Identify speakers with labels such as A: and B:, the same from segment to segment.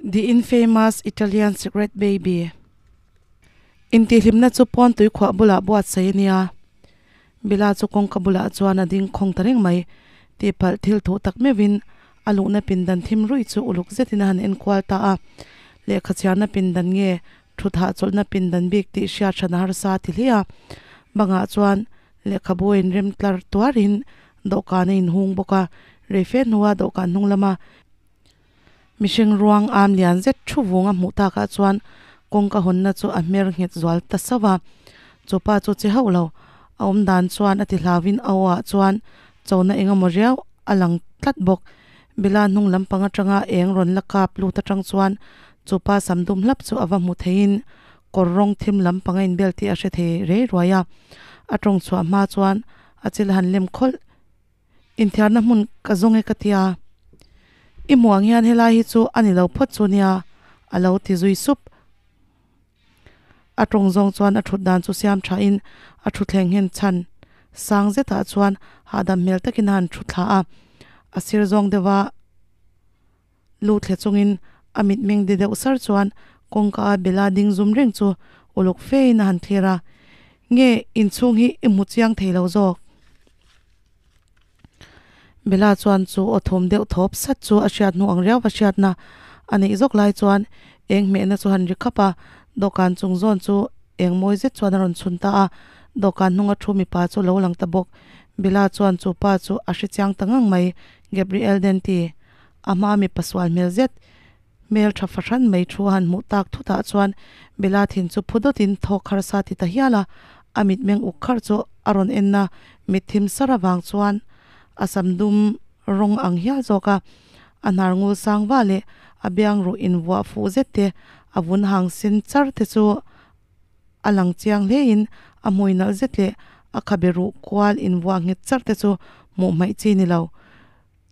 A: The infamous Italian cigarette baby. Intihhlimna chu pawn tui khuah bulah buatsaih a nia. Bella chu kawngka bulah chuan a ding khawng ta reng mai. Tihpalh thil thuh tak meuhin a luhna pindan thim ruih chu uluk zetin a han enkual ta a. Lehkha chhiarna pindan nge thu thah chawlhna pindan bik tih hriat hran a harsa a ti hle a. Bangah chuan lehkhabu a inrem tlar tuarin dawhkan a inhung bawk a. Reife hnua dawhkan hnung lama Mihring ruang am lian zet thu vung a hmuh takah chuan kawngka hawnna chu a hmer nghet zual ta sauh a. Chu pa chu che hauh lo, a awm dan chuan a ti hlauhin a aw ah chuan chona eng emaw riau a lang tlat bawk. Bela hnung lampang atanga eng rawn la kap lut atang chuan chu pa sam dum hlap chu a va hmu theiin kawr rawng thim lampang a inbel tih a hre thei rei ruai a. A tawng chhuah hma chuan a chil han lem khawlh. Inthiarna hmun ka zawng e ka tia. I hmuh ang hian helai hi chu a ni lo phawt chu nia, a lo ti zui sup. A tawng zawng chuan a thut dan chu siam thain a thutthleng nghen chhan sang zetah chuan hahdam hmel takin a han thu thla a. A sir zawng deuha lu thle chungin a mitmeng de deuh sar chuan kawngka a Bella ding zum reng chu uluk fein a han thlir a, Nge inchhung hi i hmu chiang thei lo zawk? Bella chuan chu aw thum deuh thawp sat chu a hriat hnu ang riau a hriatna a neih zawk lai chuan eng hmehna chu han ri khap a, dawhkan chung zawn chu eng mawi zet chuan a rawn chhun ta a, dawhkan hnunga thu mipa chu lo lang ta bawk. Bella chuan chu pa chu a hre chiang ta ngang mai, Gabriel Denti. A hma mipa sual hmel zet hmel tha fahran mai thu a han hmuh tak thutah chuan Bella thin chu phu dawtin thawk harsa ti ta hial a, a mitmeng uk kharh chu a rawn en a, mit thim sar avang chuan a sam dum rawng ang hial zawk a, a hnar ngul sang va leh a biang ruh invuah fuh zet te, a vun hang sen char te chu a lang chiang hlein a hmui nalh zet leh a khabe ruh kual invuah nghet char te chu hmuh hmaih chi ni lo.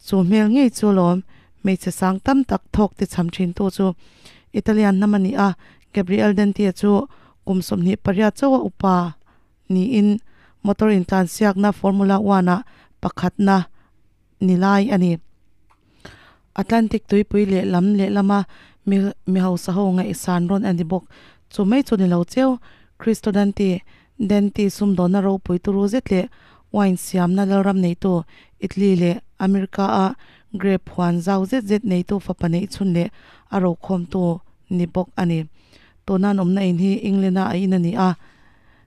A: Chu hmel ngei chu lawm, hmeichhe sang tam tak thawk ti cham thin tu chu Italian hnam a ni a, Gabriel Dente chu kum 28 chauha upa niin motor intlansiakna Formula One ah pakhatna ni lai a ni. Atlantic tuipui leh lam lehlama mi hausa ho ngaihsan rawn a ni bawk. Chu mai chu ni lo cheu, Cristo Dante Dente sumdawnna ropui turu zet leh wine siamna lalram neitu Italy leh America-a grape huan zau zet zet neitu fapa neih chhun leh a rokhawmtu ni bawk a ni. Tuna an awmna in hi England-a a in a ni a,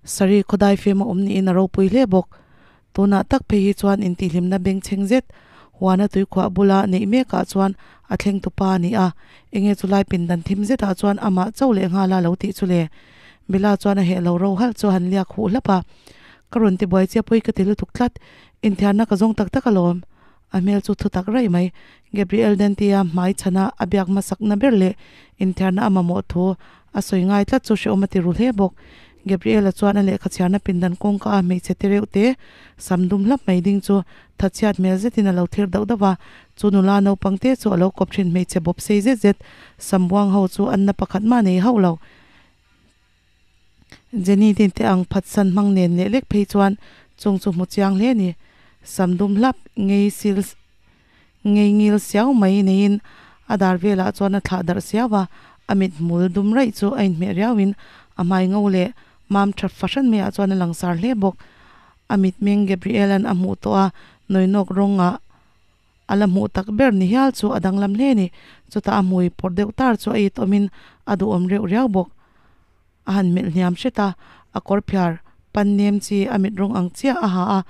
A: Surrey khawdai fem a awm niin a ropui hle bawk. Tunah tak phei hi chuan intihhlimna bengchheng zet huana tuikhuah bula neih mekah chuan a thlengtu pa a ni a, enge chulai pindan thim zetah chuan amah chauh leh nghala lo tih chu le. Bella chuan a heh lo ro halh chu a han liak huh hlap a, Ka rawn ti buai chiah pawi ka ti lutuk tlat, inthiarna ka zawng tak tak alawm. A hmel chu thu tak raih mai. Gabriel Dente-a hmai chhana a biak hmasakna ber leh inthiarna a mamawh thu a sawi ngai tlat chu hrehawm a ti ru hle bawk. Gabriel-a chuan a lehkha chhiarna pindan kawngka a hmeichhe te reuh te sam dum hlap mai ding chu thatchhiat hmel zetin a lo thlir dauh dauh a. Chu nula naupang te chu a lo kawp thin hmeichhe bawp sei zet zet sam buang ho chu an na pakhat mah nei hauh lo. Jenny din te ang phatsan hmang nen leh lek phei chuan chung chu hmu chiang hle a ni. Sam dum hlap ngei sil ngei ngil siau mai neiin a dar velah chuan a thlah darh siau a, a mit hmul dum raih chu a inhmeh riauin a hmai ngo leh mam tha fahran maiah chuan a langsar hle bawk. A mitmeng Gabriel-a'n a hmuh tawh a, nawinawk rawngah A la hmuh tak ber ni hial chu a danglam hle ni. Chutah a hmui pawrh deuh tar chu a it awmin a duhawm reuh riau bawk. A han melh hniam hret a, a kawr phiar pan nem chi a mit rawng ang chiah a ha a,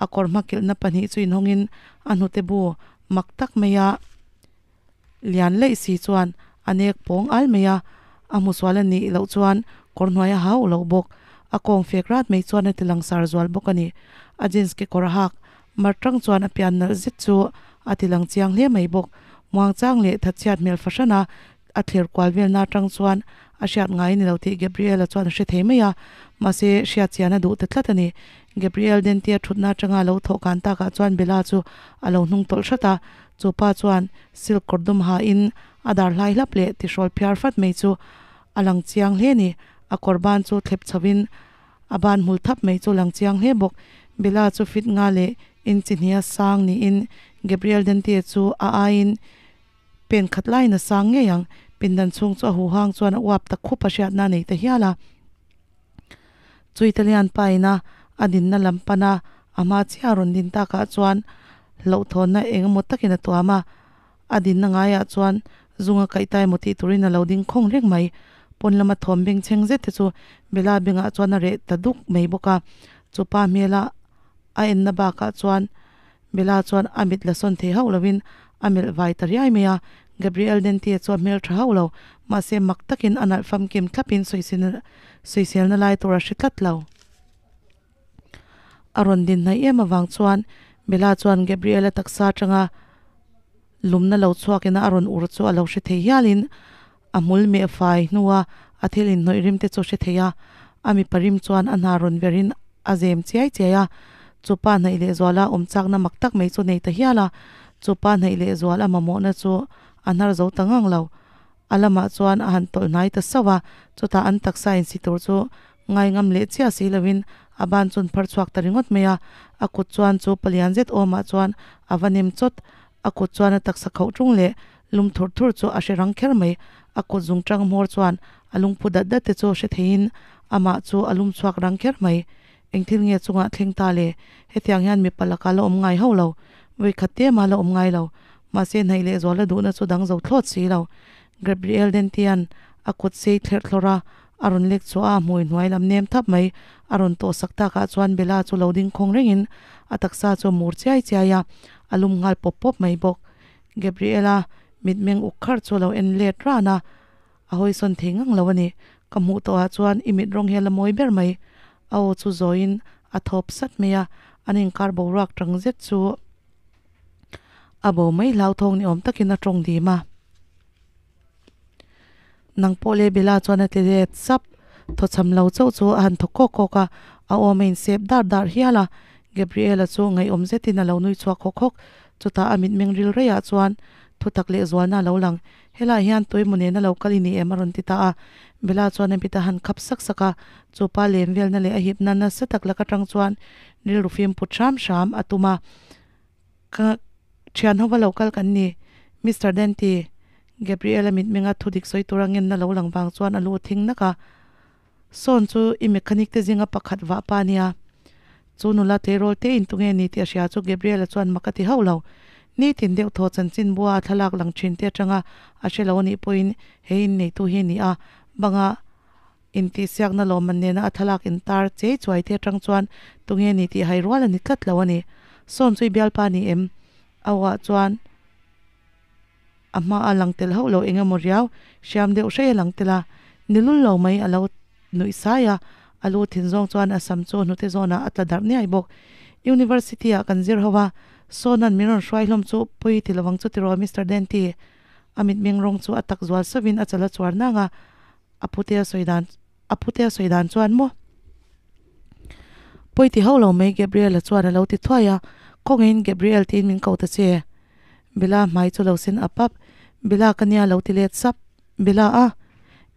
A: a kawr hma kilhna pahnih chu inhawngin a hnute bu mak tak mai a lian laih si chuan a nek pawng al mai a, a hmusual a nih loh chuan kawr hnuai a hau loh bawk. A kawng fek rat mai chuan a ti langsar zual bawk a ni. A jeans kekawr a hak Mar tang chuan a pian nalh zet chu a ti lang chiang hle mai bawk. Muangchang leh thatchhiat hmel fahran a a thlir kual velna atang chuan a hriat ngai ni lo tih Gabriel-a chuan a hre thei mai a, mahse hriat chian a duh ta tlat a ni. Gabriel Dente-a thutna atanga a lo thawh kan takah chuan Bella chu a lo hnung tawlh hrat a, chu pa chuan silk kawr dum hain a dar hlai hlap leh tihrawl phiar fat mai chu a lang chiang hle a ni. A kawr ban chu thlep chhoin A ban hmul thap mai chu lang chiang hle bawk. Bella chu fit nga leh inchi hnia sang niin Gabriel Dente chu a aiin pen khat laiin a sang ngei ang. Pindan chhung chu a huhang chuan a uap ta khup a hriatna a nei ta hial a. Chu Italian pa ina a dinna lam pana a hma chiah a rawn din takah chuan hlauhthawnna eng emaw takin a tuam a. A dinna ngaiah chuan zunga kaih ta emaw tih turin a lo ding khawng reng mai. Pawn lama thawm bengchheng zet te chu Bella bengah chuan a reh ta duk mai bawk a. Chu pa hmela a enna bakah chuan Bella chuan a mit la sawn thei hauh lovin a melh vai ta riai mai a. Gabriel Dente chu a hmel tha hauh lo, mahse mak takin a nalh famkim thlapin sawiselna lai tur a hre tlat lo. A rawn din hnaih em avang chuan Bella chuan Gabriel-a taksa atanga lumna lo chhuakina a rawn ur chu a lo hre thei hialin a hmul meh fai hnua a thil inhnawih rim te chu hre thei a, a mipa rim chuan a hna rawn verin a zem chiai chiai a, chupa hnaih lehzuala awm chakna mak tak mai chu nei ta hial a, chupa hnaih lehzual a mamawhna chu a hnar zo ta ngang lo. A lamah chuan a han tawlh hnai ta sauh a, chutah an taksa insi tur chu ngai ngam leh chiah si loin a ban chun phar chhuak ta ringawt mai a, a kut chuan chu palian zet awmah chuan a va nem chawt, a kut chuan a taksa khauh tung leh Lum thur thur chu a hre rang kher mai. A kut zung tang hmawr chuan a lungphu dat dat te chu hre theiin amah chu a lum chhuak rang kher mai. Eng thil nge chungah thleng ta le? Hetiang hian mipa lakah la awm ngai hauh lo. Vawi khat te mah la awm ngai lo. Mahse hnaih leh zuala duhna chu dang zo thlawt si lo. Gabriel Dentian a kut sei thlerh thlawrh a, a rawn lek chhuah a, hmui hnuai lam nem thap mai a rawn tawh sak takah chuan Bella chu lo ding khawng rengin a taksa chu a mur chiai chiai a, a lum nghal pawp pawp mai bawk. Gabriela mitmeng uk kharh chu a lo en let ran a, a hawisawn thei ngang lo a ni. Ka hmuh tawhah chuan i mit rawng hi a la mawi ber mai. A aw chu zawiin a thawp sat mai a, an inkar boruak tang zet chu a bo mai hlauthawng ni awm takin a tawng dim a. Nang pawh le Bella chuan a ti let sap. Thawchham lo chauh chu a han thaw kawk kawk a, a awm a insep dar dar hial a. Gabriela chu ngaihawm zetin a lo nui chhuak hawk hawk. Chutah a mitmeng ril reiah chuan thutak leh zualna a lo lang. Helaiah hian tuemaw nena lo kal i ni em? a rawn ti ta a. Bella chuan a mit a han khap sak sak a, chu pa lem velna leh a hipna nasa tak lak atang chuan rilru fim put hram hram a tum a. Ka thian hova lo kal kan ni, Mister Denti. Gabriel-a mitmenga thu dik sawi tura ngenna lo lang vang chuan a lu thing nak a. Sawn chu i mechanic te zinga pakhat vah pa nia. Chu nula tleirawl te in tunge ni tih a hria chu Gabriel-a chuan mak a ti hauh lo. Nitin deuh thaw chanchin bua a thlalak lang thin te atanga a hre lo anih pawhin he inneitu hi a ni a, banga intihsiakna lawmman nena a thlalak intar chei chuai te atang chuan tunge ni tih hai rual a ni tlat lo a ni. Sawn chu i bialpa ni em? A awah chuan a hma a lang tel hauh lo eng emaw riau hriam deuh hrei a lang tel a, ni lul lo mai a lo nuih sai a, a lu thin zawng chuan a sam chu hnute zawnah a tla darh niai bawk. University ah kan zir ho a, Sawna'n min rawn hruai hlawm chu pawi ti lovang chu tiraw Mister Denti? A mitmeng rawng chu a tak zual sauhin a chal a chuar nang a, a pute a sawi dan a pute a sawi dan chuan maw? Pawi ti hauh lo mai Gabriel-a chuan a lo ti thuai a, Khawngaihin Gabriel tiin min ko ta che. Bella hmai chu lo sen ap ap, Bella ka nia lo ti let sap, Bella a?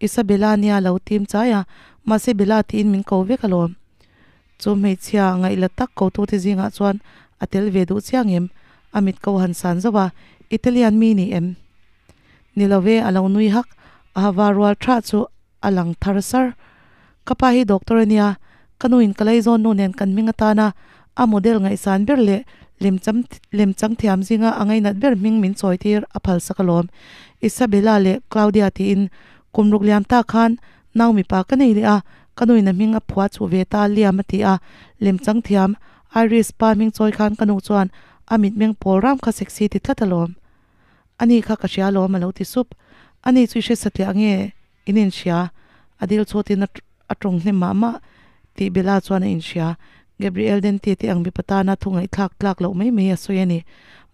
A: Isabella nia lo tim chai a, mahse Bella tiin min ko vek alawm. Chu hmeichhia ngaih la tak kotute zingah chuan a tel ve duh chiang em? A mit ko han san zauh a, Italian mi ni em? Ni lo ve, a lo nui hak, a hava rual tha chu a lang thar sar. Ka pa hi doctor a nia, ka nuin ka laizawn nu nen kan hming atana a model ngaihsan ber leh lemcham lemchang thiam zinga a ngainat ber hming min chawi tir a phalsak alawm. Isabella leh Claudia tiin kum ruk liam ta khan nau mipa ka nei leh a, ka nuin a hming a phua chuh ve ta Liam a ti a, lemchang thiam Iris pa hming chawi khan ka nu chuan a mitmeng pawl ram kha sexy ti tlat alawm. Ani kha ka hria alawm a lo ti sup. Ani chu i hre satliah nge in inhria? A dil chhutin a a tawng hnem mah mah tih Bella chuan a inhria. Gabriel Dente te ang mipa tana thu ngaihthlak tlak loh mai mai a sawi a ni.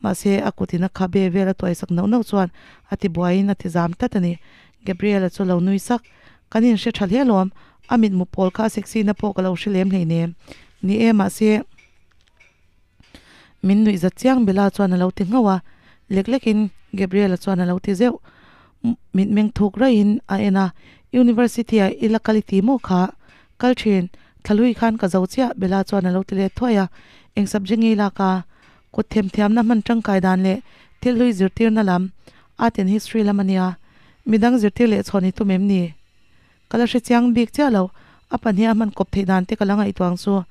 A: Mahse, a kutin a khabe vel a tuaisak nauh nauh chuan a ti buaiin a ti zam tlat a ni. Gabriel-a chu lo nui sak. Kan inhre tha hle alawm. A mitmu pawl kha a sexy na pawh ka lo hre lem hleinem. Ni e, mahse. Min nuih zat chiang Bella chuan a lo ti nghauh a, lek lekin Gabriel-a chuan a lo ti zeuh. Mitmeng thuk raihin a en a, University-ah i la kal i ti maw kha? Kal thin, thlalui khan ka zo chiah Bella chuan a lo ti let thuai a, eng subject nge i lak a? Kut themthiamna hman tangkai dan leh thil hlui zirtirna lam, Art and History lam a nia. Midang zirtir leh chhawn i tum em ni? Ka la hre chiang bik chiah lo, a pahnih a hman kawp theih dan te ka la ngaihtuah ang chu.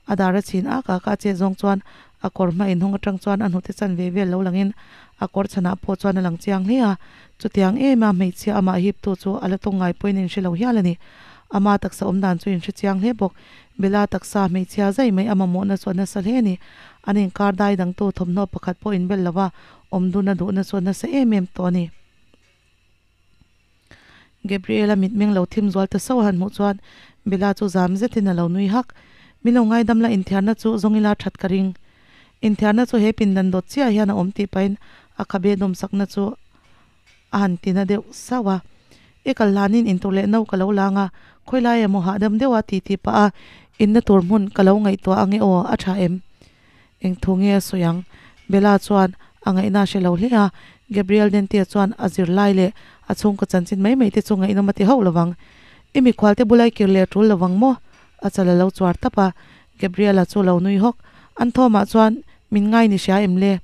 A: A dar a chhin ak ak a, a chet zawng chuan a kawr hma inhawng atang chuan a hnute chan ve vel lo langin a kawr chhanah pawh chuan a lang chiang hle a. Chutiang em a hmeichhia amah hiptu chu a la tawng ngai pawhin a inhre lo hial a ni. Ama taksa awm dan chu a inhre chiang hle bawk. Bella taksa hmeichhia zai mai a mamawhna chu a nasa hle a ni. An inkar dai dangtu thawmhnaw pakhat pawh inbel lova awm dun a duhna chu a nasa em em tawh a ni. Gabriela mitmeng lo thim zual ta sauh a han hmuh chuan Bella chu zam zetin a lo nui hak. Min lo ngaidam la inthiarna chu zawngila that ka ring. Inthiarna chu he pindan dawt chiah hian a awm tih pahin a khabe dawmsakna chu a han ti na deuh sauh a. I kal hlanin intur leh no ka lo lang a, khawilai emaw hahdam deuha ti ti pah a inna tur hmun ka lo ngaihtuah ange aw, a tha em? Eng thu nge a sawi ang? Bella chuan a ngaihna a hre lo hle a, Gabriel Dente chuan a zirlai leh a chhungkaw chanchin mai mai te chu ngaihnawm a ti hauh lovang. I mikhualte bula i kir leh a tul lovang maw? A chal a lo chuar tap a, Gabriel-a chu lo nui hawk. An thawmah chuan min ngai ni hria em le?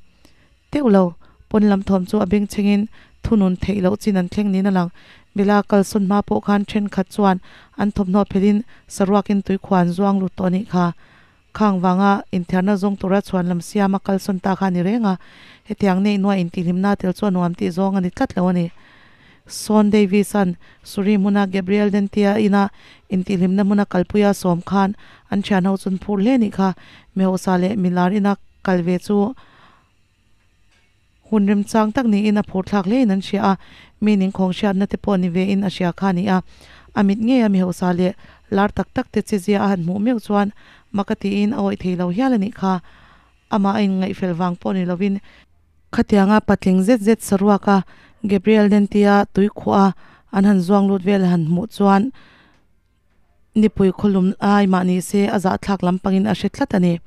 A: Teuh lo, pawn lam thawm chu a bengchhengin thunun theih loh chin an thleng niin a lang. Bella kalsawn hma pawh khan thenkhat chuan an thawmhnaw phelhin saruakin tuikhuah an zuang lut tawh a nih kha. Khang vanga inthiarna zawng tura chhuan lam siama kalsawn ta kha a ni reng a, hetiang neih nuaih intihhlimna tel chu a nuam tih zawng a ni tlat lo a ni. Sean Davis-a'n Suri hmuna Gabriel Dentia ina intihhlimna hmuna kalpuia sawm khan an thianho chun phur hle nih kha Mehawsa leh Milar ina kal ve chu Hun remchang tak niin a phur thlak hlein an hria a, mi ningkhawng hriatna te pawh ni vein a hria kha a ni a. A mit ngei a mi hausa leh lar tak tak te chezia a han hmuh meuh chuan mak a tiin a awih thei lo hial a nih kha. Amah a inngaihfel vang pawh ni lovin, khatianga patling zet zet saruaka Gabriel Dentia tuikhuah a an han zuang lut vel a han hmuh chuan Nipui khawlum ai mah ni se a zahthlak lampangin a hre tlat a ni.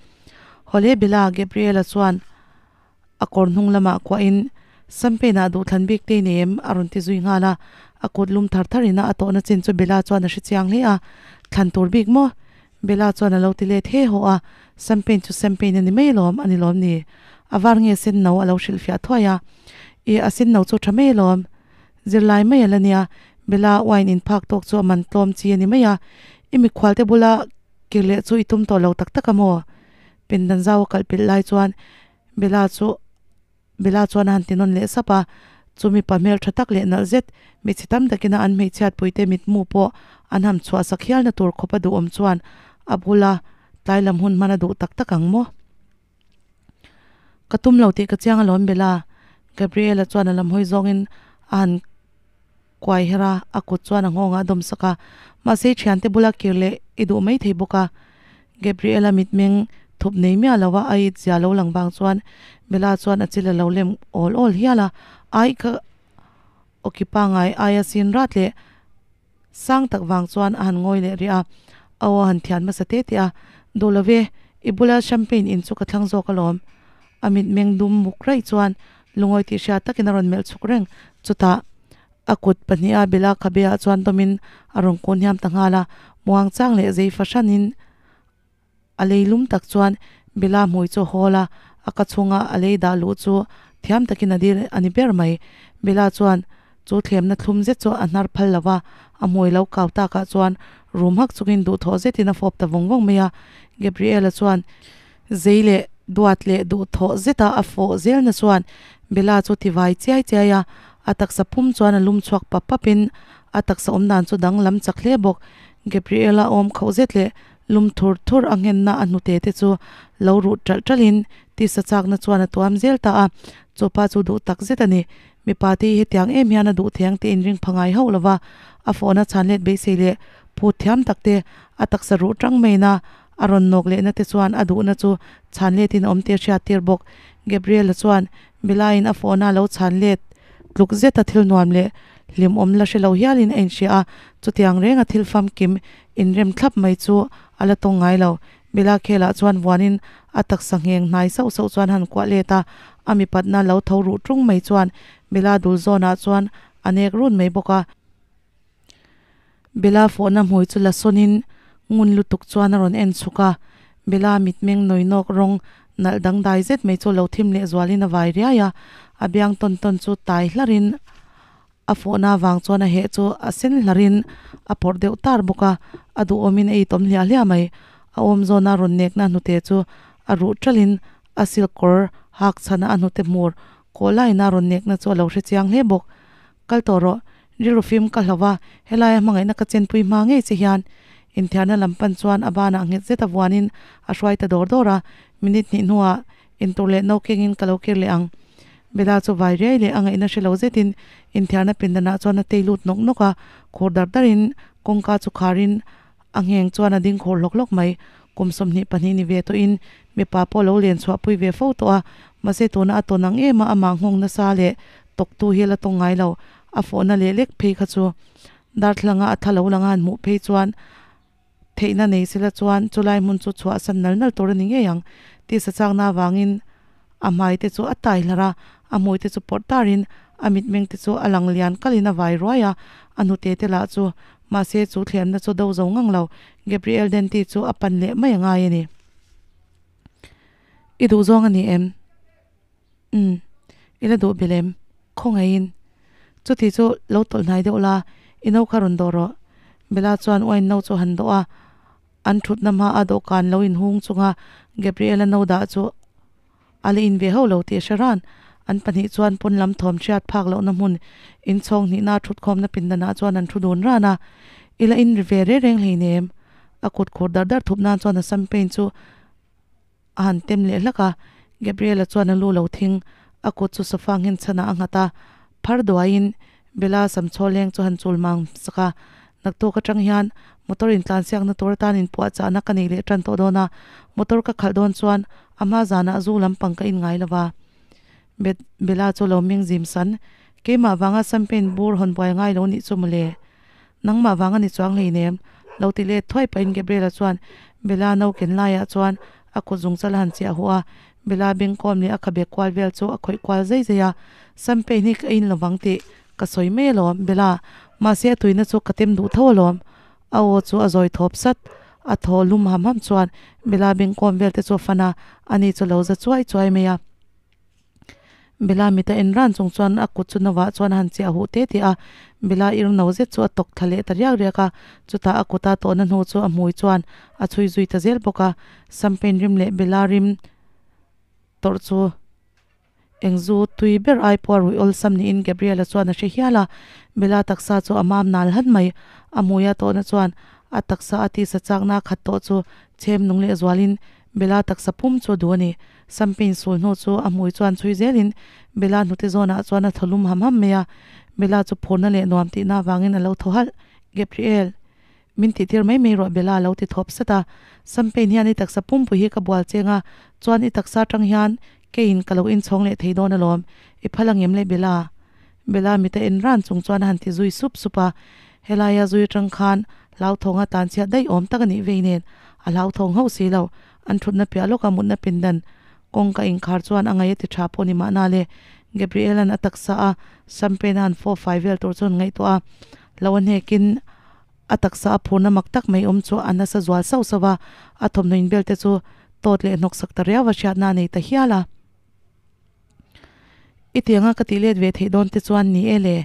A: Hawle Bella Gabriela chuan a kawr hnung lamah kuahin Sampenah duhthlan bik te nei em? a rawn ti zui nghal a, a kut lum thar thar ina a tawhna chin chu Bella chuan a hre chiang hle a, Thlan tur bik maw? Bella chuan a lo ti let he haw a, Sampen chu Sampen a ni mai alawm, a ni lawm ni? A var nge sen no a lo hrilhfiah thuai a, Ih, a sen no chu tha mai alawm. Zirlai mai a la nia, Bella wine in phak tawk chu a man tlawm chi a ni mai a, i mikhualte bula kir leh chu i tum tawh lo tak tak a maw? Pindan zau a kalh pilh lai chuan Bella chu Bella chuan a han ti nawn leh sap a, chu mipa hmel tha tak leh nalh zet, hmeichhe tam takin a an hmeichhiatpuite mitmu pawh an ham chhuah sak hialna tur khawp a duhawm chuan a bula tlai lam hun hman a duh tak tak ang maw? Ka tum lo tih ka chiang alawm Bella, Gabriela chuan a lam hawi zawngin a han kuai her a, a kut chuan a nghawngah a dawm sak a, mahse i thiante bula kir leh i duh mai thei bawk a. Gabriela mitmeng thup nei miah lo a, a it zia lo lang vang chuan Bella chuan a chil a lo lem awl awl hial a, Ai ka awki pangai aia sin rat leh Sang tak vang chuan a han ngawi leh rih a, a aw a han thian hmasa te te a, Duh lo ve, i bula champagne in chu ka thlang zawk alawm. A mitmeng dum muk raih chuan lungawi tih hriat takin a rawn melh chhuk reng. Chutah a kut pahniha Bella khabe ah chuan dawmin a rawn kun hniam ta nghal a, muang chang leh zei fahranin A lei lum tak chuan Bella hmui chu a hawl a, a ka chhunga a lei dah luh chu thiam takin a dil a ni ber mai. Bella chuan chu thlemna thlum zet chu a hnar phal lo va, a hmui lo kau takah chuan rum hak chungin duhthawh zetin a fawp ta vawng vawng mai a. Gabriela chuan zei leh duat leh duhthawh zeta a fawh zelna chuan Bella chu tivai chiai chiai a, a taksa pum chuan a lum chhuak pap papin a taksa awmdan chu danglam chak hle bawk. Gabriela awm khauh zet leh Lum thur thur a nghenna a hnute te chu lo ruh ṭalh ṭalhin tisa chakna chuan a tuam zel ta a, chupa chu duh tak zet a ni. Mipa te hi hetiang em hian a duh theng tih inring pha ngai hauh lova, a fawhna chhan let beisei leh phut thiam tak te, a taksa ruh ṭang maina a rawn nawk lehna te chuan a duhna chu chhan letin a awm tih a hriat tir bawk. Gabriel-a chuan Milaiin a fawhna a lo chhan let tluk zeta thil nuam leh hlimawm la hre lo hialin a inhria a, chutiang renga thil famkim Inrem thlap mai chu a la tawng ngai lo. Bela khelah chuan vuanin a taksa ngheng hnai sauh sauh chuan han kuah let a, a mipatna lo tho ruh tung mai chuan Bela dul zawnah chuan a nek run mai bawk a. Bela fawhna hmui chu la sawnin ngun lutuk chuan a rawn en chhuk a, Bela mitmeng nawi nawk rawng nalh dangdai zet mai chu lo thim leh zualin a vai riai a, a biang tawn tawn chu tai hlarin. A fawhna avang chuan a heh chu a sen hlarin a pawrh deuh tar bawk a, a duhawmin a itawm hliah hliah mai. A awm zawna rawn nekna hnute chu a ruh ṭalhin a silk kawr hak chhana a hnute hmur kawh laiin a rawn nekna chu a lo hre chiang hle bawk. Kal tawh rawh, rilru fim ka hlo va, helaia hmangaihna ka chenpui hma ngei che hian inthiarna lam pan chuan a banah nghet zet a vuanin a hruai ta dawr dawr a, minute hnih hnuah intur leh no kengin ka lo kir leh ang. Bella chu vai riai leh a ngaihna hre lo zetin inthiarna pindanah chuan a tei lut nawk nawk a, khur dar darin kawngka chu kharin a ngheng chuan a ding khur hlawk hlawk mai. Kum 22 ni ve tawhin mipa pawh lo len chhuahpui ve fo tawh a, mahse tuna a tawn ang em a amah nghawng nasa leh tawktu hi a la tawng ngai lo, a fawhna leh lek phei kha chu darthlanga a tha lo lang a han hmuh phei chuan Theihna nei sela chuan chulai hmun chu chhuahsan nal nal tur a ni ngei ang. Tisa chakna avangin a hmai te chu a tai hlar a, a hmui te chu pawrh tarin a mitmeng te chu a lang lian kalin a vai ruai a, a hnute te lah chu mahse chu thlemna chu do zo ngang lo. Gabriel Denti chu a pan leh mai a ngai a ni. I duhzawng a ni em? Umm, i la duh belh em? Khawngaihin. Chuti chu lo tawlh hnai deuh la, i no kha rawn dawh rawh. Bella chuan wine no chu han dawh a, an thutna hma a dawhkan lo inhung chunga Gabriela no dah chu a la in ve ho lo tih a hre ran. An pahnih chuan pawn lam thawm hriat phak lohna hmun inchhawng hnihna thutkhawmna pindanah chuan an thu dun ran a, I la in ri ve reng reng hleinem. A kut khur dar dar thup nan chuan a sam paint chu A han tem leh hlak a, Gabriela chuan a lu lo thing, a kut chu sofa nghen chhanah a nghat a, phar duaiin Bella sam chhaw leng chu han chul mang sak a, Naktuk atang hian motor in tlan siakna tur atan inpuah chahna ka nei leh tan tawh dawn a, motor ka khalh dawn chuan a hma zanah zu lampang ka in ngai lo va. Bella chu lo meng zim san, Keimah vanga champagne bur hawn buai ngai lo nih chu mawle. Nangmah vang a ni chuang hleinem, lo ti let thuai pahin Gabriela chuan Bella no ken laiah chuan a kut zung chal a han chiah huh a, Bella bengkawm leh a khabe kual vel chu a khawih kual zai zai a, Champagne hi ka in lovang tih ka sawi mai alawm Bella, mahse a tuina chu ka tem duh tho alawm. A aw chu a zawi thawp sat, a thaw lum ham ham chuan Bella bengkawm vel te chu a fan a, ani chu lo za chuai chuai mai a. Bella mit a en ran chung chuan a kut chu novah chuan a han chiah huh te teh a, Bella ir no zet chu a tawk thla leh ta riak riak a, chutah a kuta tawhna hnu chu a hmui chuan a chhui zui ta zel bawk a, Champagne rim leh Bella rim tawrh chu eng zu tui ber ai pawh a ruih awlsam niin Gabriela chuan a hre hial a, Bella taksa chu a mam nal han mai, a hmui a tawhna chuan a taksa a tisa chakna a khat tawh chu chhem nung leh zualin Bella taksa pum chu a duh a ni. Champagne sul hnu chu a hmui chuan chhui zelin Bella hnute zawnah chuan a thaw lum ham ham mai a. Bella chu phurna leh nuam tihna avangin a lo thaw halh. Gabriel. Min tihtir mai mai rawh Bella a lo ti thawp sat a. Champagne hian i taksa pumpui hi ka bual cheng a, chuan i taksa atang hian keiin ka lo inchhawng leh thei dawn alawm. I phal angem le Bella? Bella mit a en ran chung chuan a han ti zui sup sup a. Helaia zui atang khan hlauthawng a tlanchhiat daih awm tak a nih vei nen a hlauthawng hauh si lo. An thutna piah lawka mutna pindan kawngka inkhar chuan a ngaih a ti tha pawh ni mahna le. Gabriel-a'n a taksa a champagne a han fawh fai vel tur chuan ngaihtuah a. Lo a hnekin a taksa a phurna mak tak mai awm chu a nasa zual sauh sauh a, a thawmhnaw inbel te chu tawt leh hnawksak ta riau a hriatna a nei ta hial a. I tianga ka tih let ve theih dawn te chuan ni e le.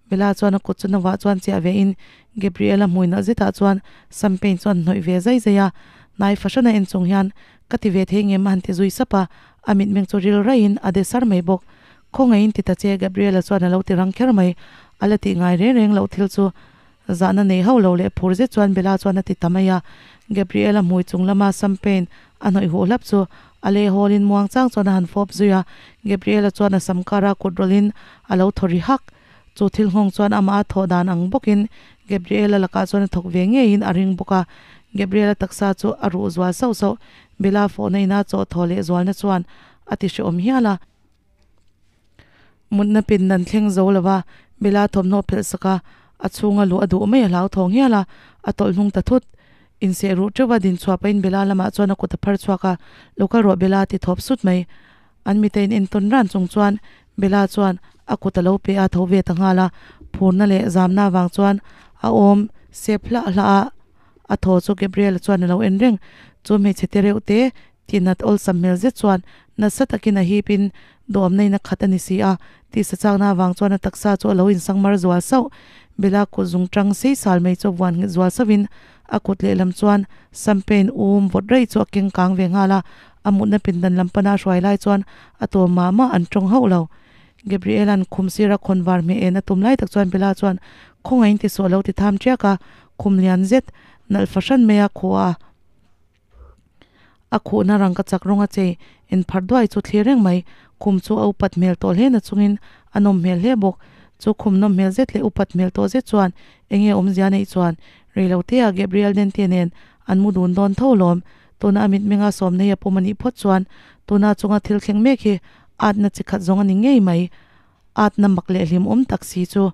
A: Bella chuan a kut chu novah chuan chiah ve in Gabriela hmui nalh zetah chuan champagne chuan hnawih ve zai zai a, hnai fahran a en chung hian ka ti ve thei ngem a han ti zui sap a, a mitmeng chu ril raih in a de sar mai bawk. Khawngaihin ti ta che Gabriela chuan a lo ti rang kher mai, a la tih ngai reng reng loh thil chu Zahna nei hauh lo leh phur zet chuan Bella chuan a ti ta mai a. Gabriela hmui chung lama champagne a hnawih huh hlap chu a leh hawlin muang chang chuan a han fawp zui a. Gabriela chuan a sam kara kut rawlhin a lo thaw ri hak. Chu thil nghawng chuan amah a thawh dan ang bawkin Gabriela lakah chuan a thawk ve ngeiin a ring bawk a. Gabriela taksa chu a ruh zual sauh sauh. Bella fawhna ina chaw thaw leh zualna chuan a ti hrehawm hial a. Mutna pindan thleng zo lova Bella thawmhnaw phelh sak a, a chhunga luh a duh mai a hlauthawng hial a, a tawlh hnung ta thut. Inseh ruh teuh a din chhuah pahin Bella lamah chuan a kut a phar chhuak a, Lo kal rawh Bella ti thawp sut mai. An mite in entawn ran chung chuan Bella chuan a kut a lo pe a tho ve ta nghal a, phurna leh zamna avang chuan a awm sep hlah hlah a, a thaw chu Gabriel-a chuan a lo en reng. Chu hmeichhe te reuh te. Tihnat awlsam hmel zet chuan nasa takin a hip in duamna in a khat a ni si a, tisa chakna avang chuan a taksa chu a lo insangmar zual sauh. Bela kut zungtang sei sal mai chu a vuan nghet zual sauhin a kut lehlam chuan sampen um vawt raih chu a keng kang ve nghal a, a mutna pindan lam pana a hruai lai chuan a tawm mah mah an tawng hauh lo. Gabriela'n khum sira khawn var hmeh en a tum lai tak chuan Bela chuan khawngaihin ti suah lo ti tham tiak a, khum lian zet nalh fahran mai a khuh a. A khuhna rangka chak rawng a chei en phar duai chu thlir reng mai. Khum chu a upat hmel tawh hle na chungin a nawm hmel hle bawk. Chu khum nawm hmel zet leh upat hmel tawh zet chuan eng nge awmzia neih chuan reilotea Gabriel Dente nen an mu dun dawn tho lawm. Tuna a mitmenga sawm nei a pawm a nih phawt chuan tuna chunga thil thleng mek hi atna chi khat zawng a ni ngei mai. Atna mak leh hlimawm tak si chu.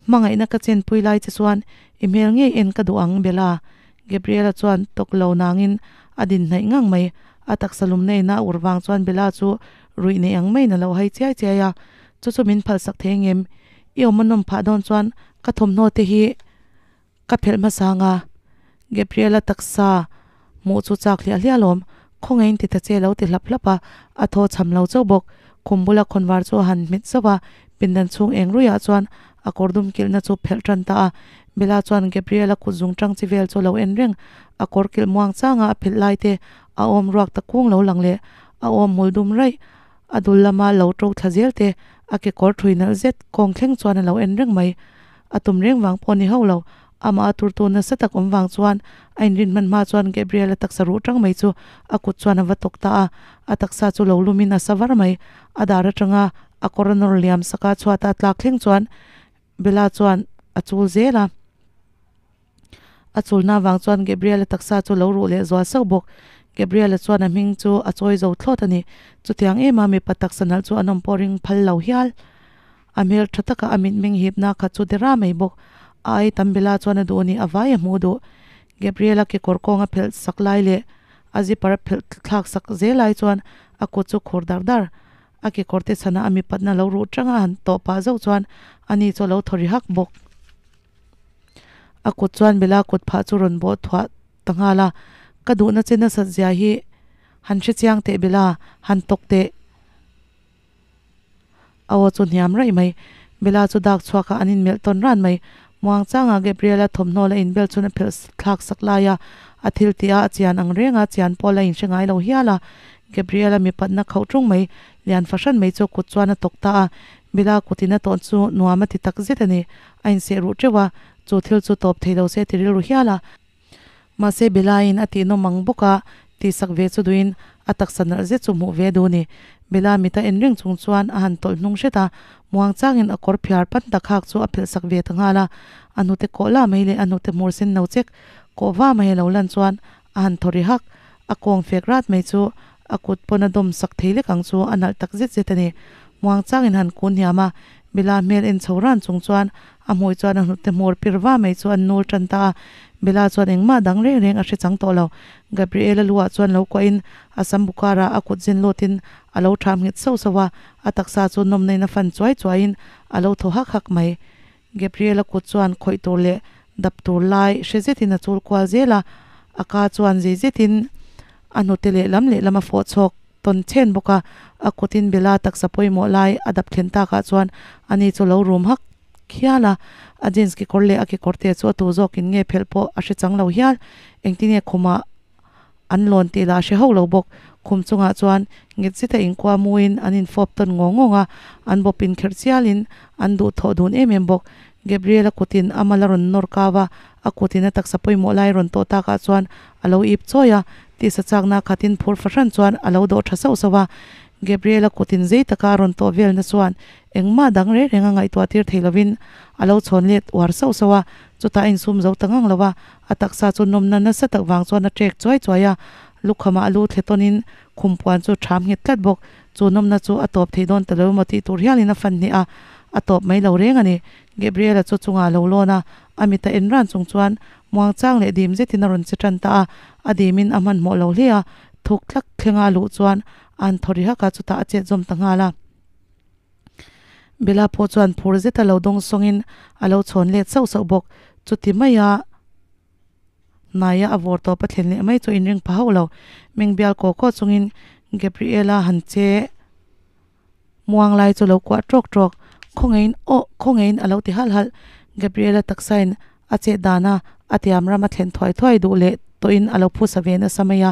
A: Hmangaihna ka chenpui lai che chuan i hmel ngei en ka duh ang Bella. Gabriela chuan tawk lo nangin a din hnaih ngang mai. A taksa lumna in a ur vang chuan Bella chu ruih nei ang maiin a lo hai chiai chiai a. Chu chu min phalsak thei ngem? I awm a nawm phah dawn chuan ka thawmhnaw te hi Ka phelh hmasa anga Gabriela taksa hmuh chu chak hliah hliah alawm, khawngaihin ti ta che lo ti hlap hlap a, a thaw cham lo chauh bawk. Khum bula khawnvar chu a han hmet zauh a, pindan chhung eng ruiah chuan a kawr dum kilhna chu phelh tan ta a. Bella chuan Gabriela kut zung tang chi vel chu a lo en reng, a kawr kilh muang changa a phelh lai te, a awm ruak ta kung lo lang leh a awm hmul dum raih, a dul lama lo to thla zel te, a kekawr thui nalh zet kawng thleng chuan a lo en reng mai. A tum reng vang pawh ni hauh lo, amah a turtu nasa tak awm vang chuan a inrin hman hma chuan Gabriel-a taksa ruh tang mai chu a kut chuan a va tawk ta a, a taksa chu lo lumin a sa var mai. A dar atanga a kawr a nawr liam saka chhuata a tlak thleng chuan Bella chuan a chul zel a. A chulna vang chuan Gabriel-a taksa chu lo ruh leh zual sauh bawk. Gabriel-a chuan a hming chu a chawi zo thlawt a ni. Chutiang em a mipa taksa nalh chu an awm pawh ring phal lo hial. A hmel tha taka a mitmeng hipna kha chu dera mai bawk. A ai tam Bella chuan a duh a ni, a vai a hmuh duh. Gabriel-a kekawr kawng a phelh sak lai leh a zipper a phelh thlak sak zel ai chuan a kut chu khur dar dar. A kekawr te chhana a mipatna lo ruh tanga a han tawh pah zauh chuan ani chu a lo thaw ri hak bawk. A kut chuan Bella kut phah chu rawn bawh thuah ta nghal a, Ka duhna che nasat zia hi han hre chiang teh Bella, han tawk teh. A aw chu hniam raih mai. Bella chu dak chhuak a, an inmelh tawn ran mai. Muangchanga Gabriela thawmhnaw la inbel chhun a phelh thlak sak lai a, a thil tih a a chian ang reng a, chian pawh la inhre ngai lo hial a. Gabriela mipatna khauh tung mai, lian fahran mai chu kut chuan a tawk ta a. Bella kutin a tawn chu nuam a ti tak zet a ni. A inseh ruh teuh a, chu thil chu tawp thei lo se ti rilru hial a. Mahse Bella-in a tihnawm ang bawk a, tihsak ve chu duhin a taksa nalh zet chu hmuh ve duh a ni. Bella mit a en reng chung chuan a han tawlh hnung hret a, muang changin a kawr phiar pan tak hak chu a phelh sak ve ta nghal a. A hnute kawh la mai leh a hnute hmur sen no chek kawh va mai a lo lan chuan a han thaw ri hak. A kawng fek rat mai chu a kut pawn a dawm sak thei lek ang chu a nalh tak zet zet a ni. Muang changin han kun hniam a, Bella hmel en chho ran chung chuan a hmui chuan a hnute hmur pir va mai chu an nul tan ta a. Bella chuan engmah dang reng reng a hre chang tawh lo. Gabriela luah chuan lo kuahin a sam bu karah a kut zin lutin a lo tham nghet sauh sauh a, a taksa chu nawmna in a fan chuai chuaiin a lo thaw hak hak mai. Gabriela kut chuan khawih tur leh dap tur lai hre zetin a chul kual zel a, a ka chuan zei zetin a hnute lehlam lehlam a fawh chhawk tawn chhen bawk a, a kutin Bella taksa pawimawh lai a dap thlen takah chuan ani chu lo rum hak hial a, a jeans kekawr leh a kekawr te chu a tu zawkin nge phelh pawh a hre chang lo hial, engtin nge khumah an lawn tih lah a hre hauh lo bawk, khum chungah chuan nghet zeta inkua muin an infawp tawn ngawng ngawng a, an bawp inkherh chialin an duhthawh dun em em bawk, Gabriel-a kutin a mal a rawn nawr kau a, a kutin a taksa pawimawh lai rawn tawh takah chuan a lo ip chawi a, tisa chakna khatin phur fahran chuan a lo dawh tha sauh sauh a. Gabriel-a kutin zei taka a rawn tawh velna chuan engmah dang reng reng a ngaihtuah tir thei lovin a lo chhawn let uar sauh sauh a, chutah a insum zo ta ngang lo a, a taksa chu nawmna nasa tak vang chuan a ṭek chuai chuai a, lukhama a lu thle tawnin khum puan chu ṭham nghet tlat bawk. Chu nawmna chu a tawp thei dawn ta lo emaw tih tur hialin a fan hnih a, a tawp mai lo reng a ni. Gabriel-a chu chungah a lo lawn a, a mit a en ran chung chuan muangchang leh dim zetin a rawn che tan ta a, a dimin a hmanhmawh lo hle a, thuk tlak thlenga a luh chuan a han thaw ri hak a, chutah a chet zawm ta nghal a. Bella pawh chuan phur zeta lo dawng sawngin a lo chhawn let sauh sauh bawk, chuti maia. Hnaia a vawr tawp a thlen leh mai chu inring pha hauh lo. Meng bial kaw kaw chungin Gabriela han che muang lai chu lo kuah tawk tawk. Khawngeiin aw khawngeiin a lo ti halh halh. Gabriela taksain a chet dana a tiam ram a thlen thuai thuai duh leh tawhin a lo phusa ve nasa mai a.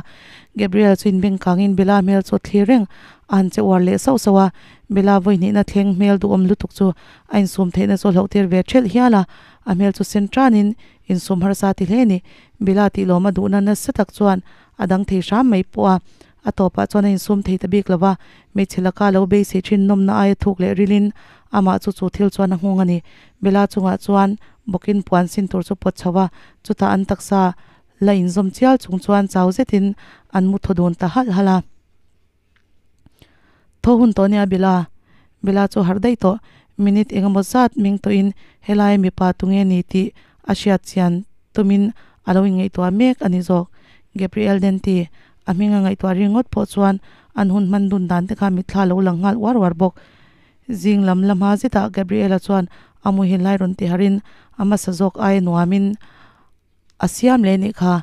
A: Gabriel chu inbeng kangin Bella hmel chu a thlir reng a han che uar leh sauh sauh a. Bella vawi hnihna thleng hmel duhawm lutuk chu a insum theihna chu a hlauh tir ve thelh hial a. A hmel chu sen tanin insum harsa ti hle a ni. Bella tih lawm a duhna nasa tak chuan a dang thei hram mai pawh a. A tawpah chuan a insum thei ta bik lo va, hmeichhe laka lo beisei thin nawmna aia thuk leh rilin amah chu chu thil chuan a nghawng a ni. Bella chungah chuan bawkin puan sin tur chu pawt chho va, chutah an taksa la inzawm chial chung chuan chau zetin an mu thaw dun ta halh halh a. Thaw hun tawh nia Bella. Bella chu harh daih tawh. Minute eng emaw zat ming tawhin helai mipa tunge ni tih a hriat chian tumin a lo inngaihtuah mek a ni zawk. Gabriel Denti a hming a ngaihtuah ringawt pawh chuan an hun hman dun dan te kha mitthla lo lang nghal uar uar bawk. Zing lam la hma zetah Gabriela chuan a muhil lai rawn ti harhin a hmasa zawk aia nuamin a siam leh nih kha.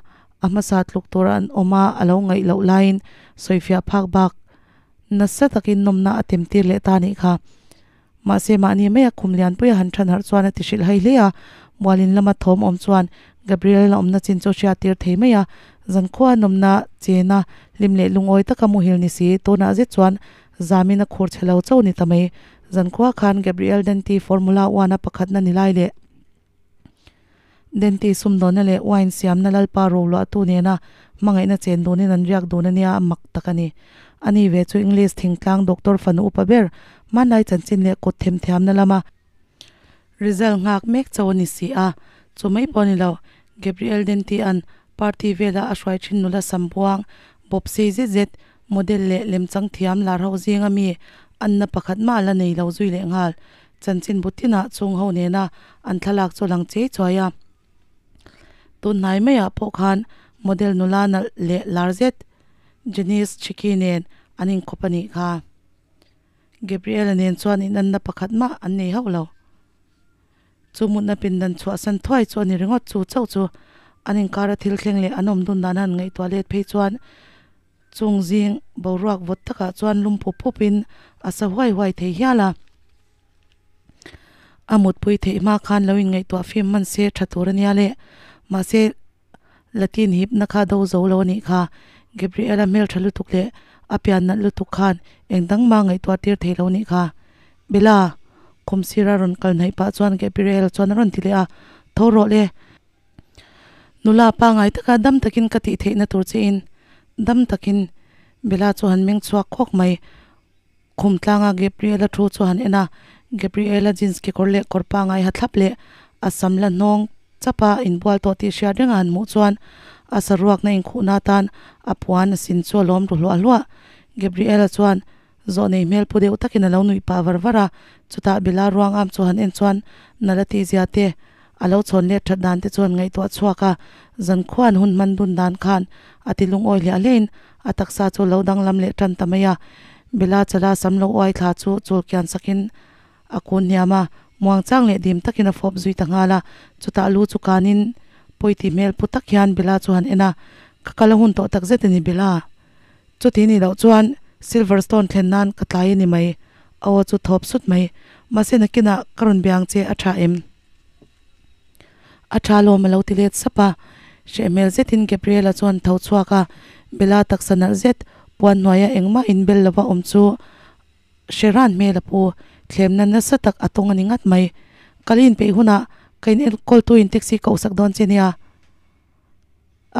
A: A hmasa tluk tur an awm a, a lo ngaih loh laiin sawifiah phak bak nasa takin nawmna a tem tir leh ta nih kha. Mahse mahni maia khum lianpuia han than harh chuan a ti hrilh hai hle a, Mualin lama thawm awm chuan Gabriel-a awmna chin chu hriat tir thei mai a, zankhua nawmna chena hlim leh lungawi taka muhil ni si, tunah zet chuan zamin a khur chhe lo chauh ni ta mai. Zankhua khan Gabriel Denti Formula One-a pakhatna ni lai leh Denti sumdawnna leh wine siamna lalpa roluahtu nena hmangaihna chen dunin an riak dun a nia, a mak tak a ni. Ani ve chu English thingtlang doctor fanu upa ber, hmanlai chanchin leh kut themthiamna lama result nghak mek chauh a ni si a, chu mai pawh a ni lo. Gabriel Denti-a'n party vela a hruai thin nula sambuang, bawp sei zet zet, model leh lemchang thiam lar ho zinga mi anna pakhat mah a la nei lo zui leh nghal. Chanchin bu tinah chung ho nena an thlalak chu lang chei chuai a. Tun hnai maiah pawh khan model nula nalh leh lar zet Janice Chiki nen an inkhawp a nih kha. Gabriela nen chuan inanna pakhat mah an nei hauh lo. Chu mutna pindan chhuahsan thuai chu a ni ringawt chu chauh chu an inkara thil thleng leh an awm dun dan han ngaihtuah let phei chuan Chung zing boruak vawt takah chuan lum pup pup in a sa huai huai thei hial a. A mutpui theih hma khan lo inngaihtuah fim hman se tha tur a nia le. Mahse, Latin hipna kha do zo lo a nih kha. Gabriela hmeltha lutuk leh a pian nalh lutuk khan eng dang mah ngaihtuah tir thei lo nih kha. Bella! Khum sira rawn kal hnaih pah chuan Gabriela chuan a rawn ti leh a, Tho rawh le. Nula pangai taka dam takin ka tih theihna tur che in dam takin Bella chu han meng chhuak khawk mai. Khum tlanga Gabriela thu chu han en a, Gabriela jeans kekawr leh kawr pangai ha thlap leh a sam la hnawng chap a inbual tawh tih hriat reng a han hmuh chuan a saruakna inkhuhna atan a puan a sin chu a lawm ru hluah hluah. Gabriela chuan Zawh nei hmel pu deuh takin a lo nuih pah var var a, chutah Bella ruang am chu han en chuan nala tihzia te, a lo chhawn let that dan te chuan ngaihtuah chhuak a, zankhuan hun hman dun dan khan a ti lungawi hliah hliahin a taksa chu lo danglam leh tan ta mai a. Bella chala sam lo uai thla chu chul kian sakin a kun hniam a, muangchang leh dim takin a fawp zui ta nghal a, chutah lu chu kanin pawiti hmel pu tak hian Bella chu han en a, Ka kal a hun tawh takzet a ni Bella. Chuti ni loh chuan Silverstone thlen nan ka tlai a ni mai, a aw chu thawp sut mai. Mahse nakinah ka rawn biang che a tha em? A tha lawm a lo ti let sap a. Hreh hmel zetin Gabriela chuan tho chhuak a, Bella taksa nalh zet puan hnuaia engmah inbel lova awm chu hre ran hmel a pu. Thlemna nasa tak a tawng a ni ngat mai. Kal inpeih hunah ka inenkawltuin taxi ka usak dawn che nia.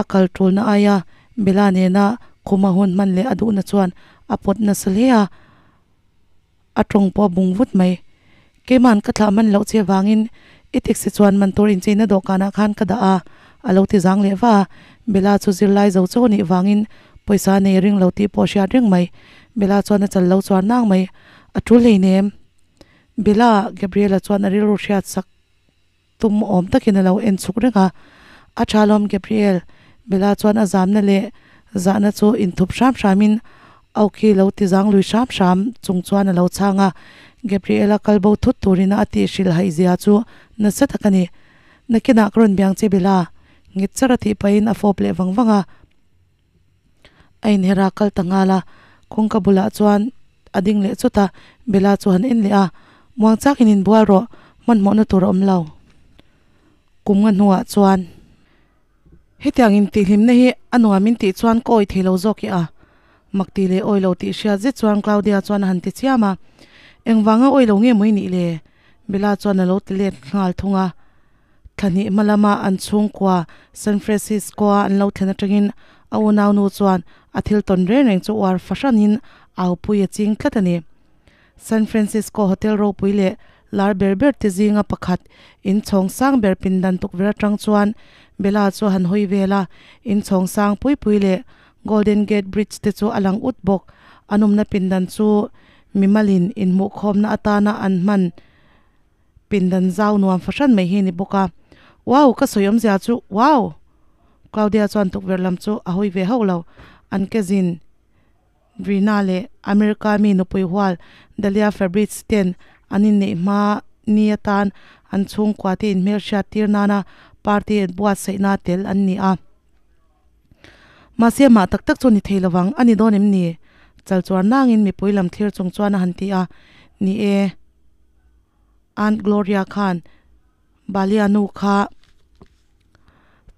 A: A kal tulna aia Bella nena khuma hun hman leh a duhna chuan a pawt nasa hle a, a tawng pawh a bung vut mai. Keima'n ka thlah hman loh che vangin i taxi chuan man tur incheina dawhkanah khan ka dah a, a lo ti zang leh va a. Bella chu zirlai zo chauh a nih vangin pawisa nei ring lo tih pawh a hriat reng mai. Bella chuan a chal lo chuar nang mai. A tul hleinem. Bella, Gabriela chuan a rilru hriat sak. Tum awm takin a lo en chhuk reng a, A tha lawm Gabriel, Bella chuan a zamna leh zahna chu inthup hram hramin Aukhi lo ti zang lui hram hram chung chuan a lo chhang a, Gabriel-a kalbo thut turin a tih hrilh haih zia chu nasa tak a ni. Nakinah ka rawn biang che Bella, Nghet char a tih pahin a fawp leh vang vang a. A inher a kal ta nghal a, kawngka bulah chuan a ding leh chawt a, Bella chu han en leh a, Muang chak in inbual rawh, hmanhmawhna tur a awm lo. Kum nga hnuah chuan hetiang intihhlimna hi a nuam in tih chuan ka awih thei lo zawk i a, mak tih leh awih lo tih hriat zet chuan Claudia chuan a han ti chiam a, Engvanga awih lo nge maw i nih le? Bella chuan a lo ti let nghal thung a. Thla hnih hma lama an chhungkua San Francisco-a an lo thlen atangin a unaunu chuan a thil tawn reng reng chu uar fahranin aupui a ching tlat a ni. San Francisco hotel ropui leh lar ber ber te zinga pakhat inchhawng sang ber pindan tukverh atang chuan Bella chu a han hawi vel a, inchhawng sang pui pui leh Golden Gate Bridge te chu a lang ut bawk. An awmna pindan chu mimalin inhmuhkhawmna atana an hman Pindan zau nuam fahran mai hi a ni bawk a. Wow! Ka sawi awmzia chu wow! Claudia chuan tukverh lam chu a hawi ve hauh lo. An cousin Rina leh America mi nupui hual Dalia Fabrice ten an inneih hma ni atan an chhungkua te inhmelhriat tir nana party an buatsaihna tel an ni a. Mahse mah tak tak chu ni thei lovang a ni dawn em ni? Chal chuar nangin mipui lam thlir chung chuan a han ti a, Ni e, Aunt Gloria khan Balia nu kha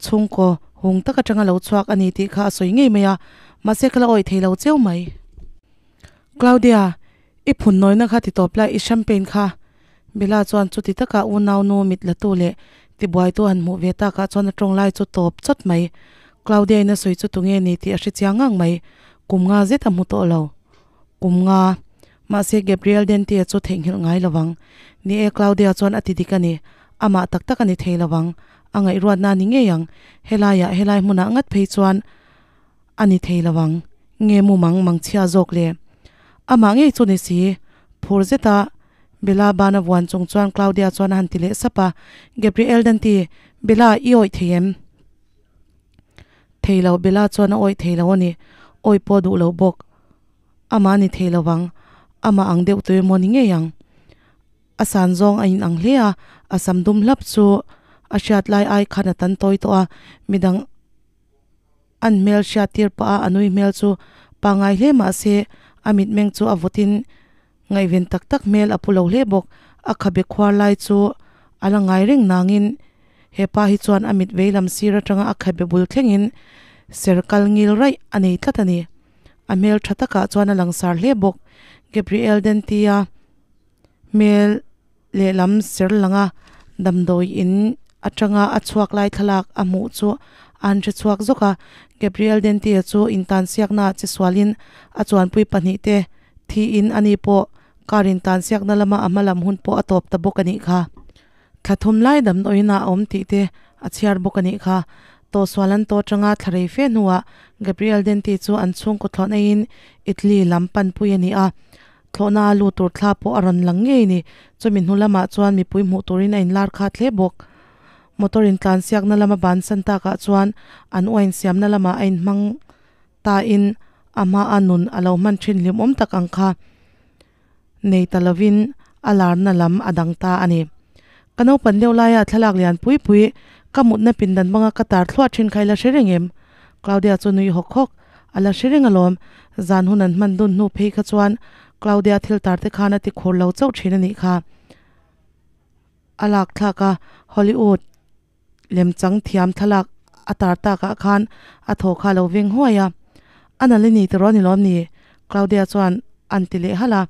A: chhungkaw hung tak atanga lo chhuak a ni tih kha a sawi ngei mai a, mahse ka la awih thei lo cheu mai. Claudia, i phun nawina kha ti tawp la, i champagne kha. Bella chuan chuti taka unau nu mit la tu leh tibuaitu han hmuh ve takah chuan a tawng lai chu tawp chawt mai. Claudia in a sawi chu tunge ni tih a hre chiang ngang mai. Kum nga zet a hmu tawh lo. Kum nga. Mahse Gabriel Dente-a chu theihnghilh ngai lo vang. Ni e, Claudia chuan a ti dik a ni. Amah tak tak a ni thei lo vang. A ngaihruatna a ni ngei ang. Helaiah, helai hmunah ngat phei chuan A ni thei lo ang, nge mu mang mang chhia zawk le? Amah ngei chu ni si, phur zeta Bella bana vuan chung chuan Claudia chuan a han ti leh sap a, Gabriel Dante, Bella i awih thei em? Thei lo, Bella chuan a awih thei lo a ni, awih pawh duh lo bawk. Amah a ni thei lo ang, amah ang deuh tawh emaw ni ngei ang. A san zawng a inang hle a, a sam dum hlap chu a hriat lai ai khan a tan tawi tawh a, midang. An hmel hriat tir pah a, a nui hmel chu pangngai hle mah se a mitmeng chu a vawtin ngaihven tak tak hmel a pu lo hle bawk. A khabe khuar lai chu a la ngai reng nangin he pa hi chuan a mit vei lam sir atanga a khabe bul thlengin ser kal ngil raih a nei tlat a ni. A hmel tha takah chuan a langsar hle bawk. Gabriel Denti-a hmel lehlam ser langa damdawi in atanga a chhuak lai thlalak a hmuh chu a han hre chhuak zawk a, Gabriel Dente-a chu intansiakna ah che sualin a chuanpui pahnih te thiin ani pawh car intansiakna lama a hma lam hun pawh a tawp ta bawk a nih kha. Thla thum lai damdawiin ah a awm tih te a chhiar bawk a nih kha. Tawhsual an tawh atanga thla rei fe hnuah Gabriel Dente chu an chhungkaw thlawhna in Italy lam panpui a ni a, Thlawhna a lut tur thla pawh a rawn lang ngei ni. Chumi hnu lamah chuan mipui hmuh turin a inlar khat hle bawk. Motor intlansiakna lama bansan takah chuan an uain siamna lamah a inhmang tain a hmaa nun a lo hman thin hlimawm tak ang kha nei ta lovin a larna lam a dang ta a ni. Ka naupan deuh laia thlalak lian pui pui ka mutna pindan banga ka tar thluah thin kha i la hre reng em? Claudia chu nui hawk hawk. A la hre reng alawm, zan hun an hman dun hnu phei kha chuan Claudia thil tar te khan a ti khur lo chauh thin a nih kha. A lak thlak a, Hollywood lemchang thiam thlalak a tar takah khan a thaw kha a lo veng huai a. A nalh i ni tiraw ni lawm ni? Claudia chuan a'n ti leh halh a.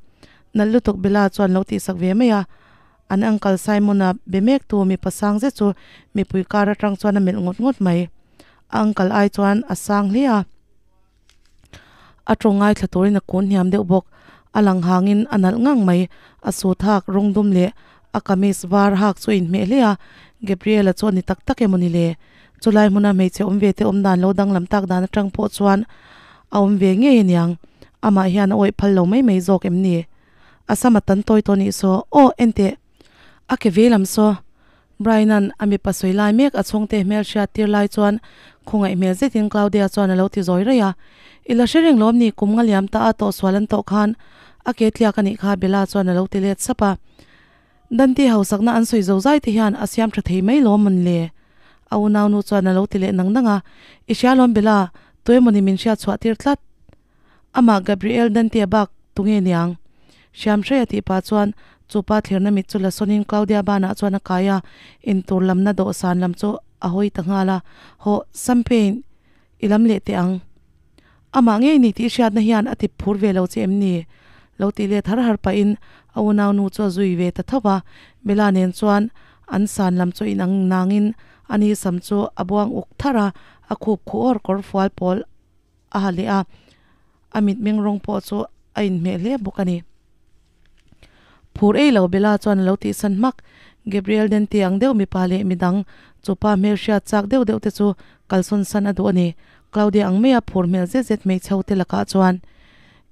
A: Nalh lutuk Bella chuan lo tihsak ve mai a. An uncle Simon-a be mek tu mipa sang zet chu mipui kar atang chuan a melh ngawt ngawt mai. A uncle ai chuan a sang hle a, a tawng ngaithla turin a kun hniam deuh bawk. A lang hangin a nalh ngang mai, a suit hak rawng dum leh a kamis var hak chu a inhmeh hle a, Gabriel-a chu a ni tak tak emaw ni le? Chulai hmuna hmeichhe awm ve te awm dan lo danglam tak dan atang pawh chuan a awm ve ngei aniang, amah hian a awih phal lo mai mai zawk em ni? A sam a tan tawi tawh nih saw, aw enteh! A ke vei lam saw, Brian-a'n a mipa sawi lai mek a chhungte hmel hriat tir lai chuan khawngaih hmel zetin Claudia chuan a lo ti zawi raih a. I la hre reng lawm ni, kum nga liam ta a tawhsual an tawh khan a ke tliak a nih kha Bella chuan a lo ti let sap a. Dante hausakna an sawi zo zai te hian a siam tha thei mai lawm mawn le? A unaunu chuan a lo ti leh nang nang a, I hria lawm Bella, tuemawni min hriat chhuah tir tlat. Amah Gabriel Dante-a bak tunge niang? Hriamhreia tih pah chuan chupa thlirna mit chu la sawnin Claudia banah chuan a kai a, intur lamna dawhsan lam chu a hawi ta nghal a, Hawh, Champagne i lam leh teh ang. Amah ngei ni tih hriatna hian a ti phur ve lo che em ni? Lo tih let har har pahin a unaunu chu a zui ve ta tho va, Bella nen chuan an san lam chu inang nangin ani sam chu a buang uk thar a, a khup khuh awr kawr fual pawl a ha leh a, a mitmeng rawng pawh chu a inhmeh hle bawk a ni. Phur ei lo Bella chuan a lo tihsan hmak. Gabriel Dente ang deuh mipa leh midang chupa hmelhriat chak deuh deuh te chu kalsawn san a duh a ni. Claudia ang maia phur hmel zet zet hmeichhe ho te lakah chuan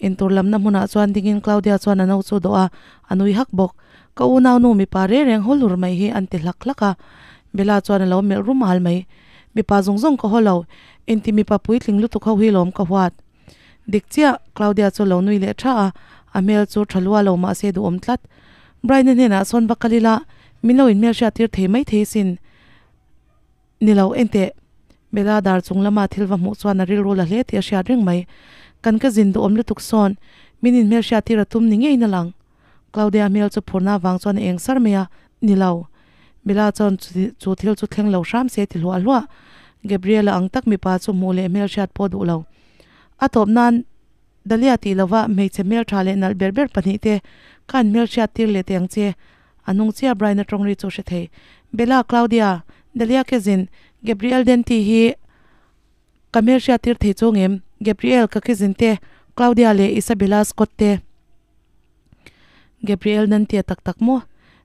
A: intur lamna hmunah chuan dingin Claudia chuan a no chu dawh a, a nui hak bawk. Ka unaunu mipa reng reng haw hlur mai hi an ti hlak hlak a. Bella chuan a lo melh rum al mai. Mipa zawng zawng ka haw lo, inti mipa puitling lutuk ho hi lawm ka huat. Dik chiah, Claudia chu lo nui leh tha a, a hmel chu tha lua lo mahse duhawm tlat. Brian-a hnenah sawn va kal ila, min lo inhmel hriat tir thei mai thei sin. Ni lo, enteh. Bella dar chung lama thil va hmuh chuan a rilru la hle tih a hriat reng mai. Kan ka zin duhawm lutuk sawn, min inhmel hriat tir a tum ni ngeiin a lang. Claudia hmel chu phurna avang chuan a eng sar mai a, Ni lo. Bella chuan chu thil chu thleng lo hram se ti hluah hluah. Gabriela ang tak mipa chu hmuh leh hmel hriat pawh duh lo. A tawp nan Dahlia tih lova hmeichhe hmel tha leh nalh ber ber pahnih te khan hmel hriat tir leh teh ang che. A hnung chiah Brian-a tawng ri chu hre thei. Bella, Claudia, Dahlia cousin, Gabriel Denti hi ka hmel hriat tir thei chu ngem? Gabriel, ka cousin te, Claudia leh Isabella Scott te. Gabriel nan tia tak tak maw?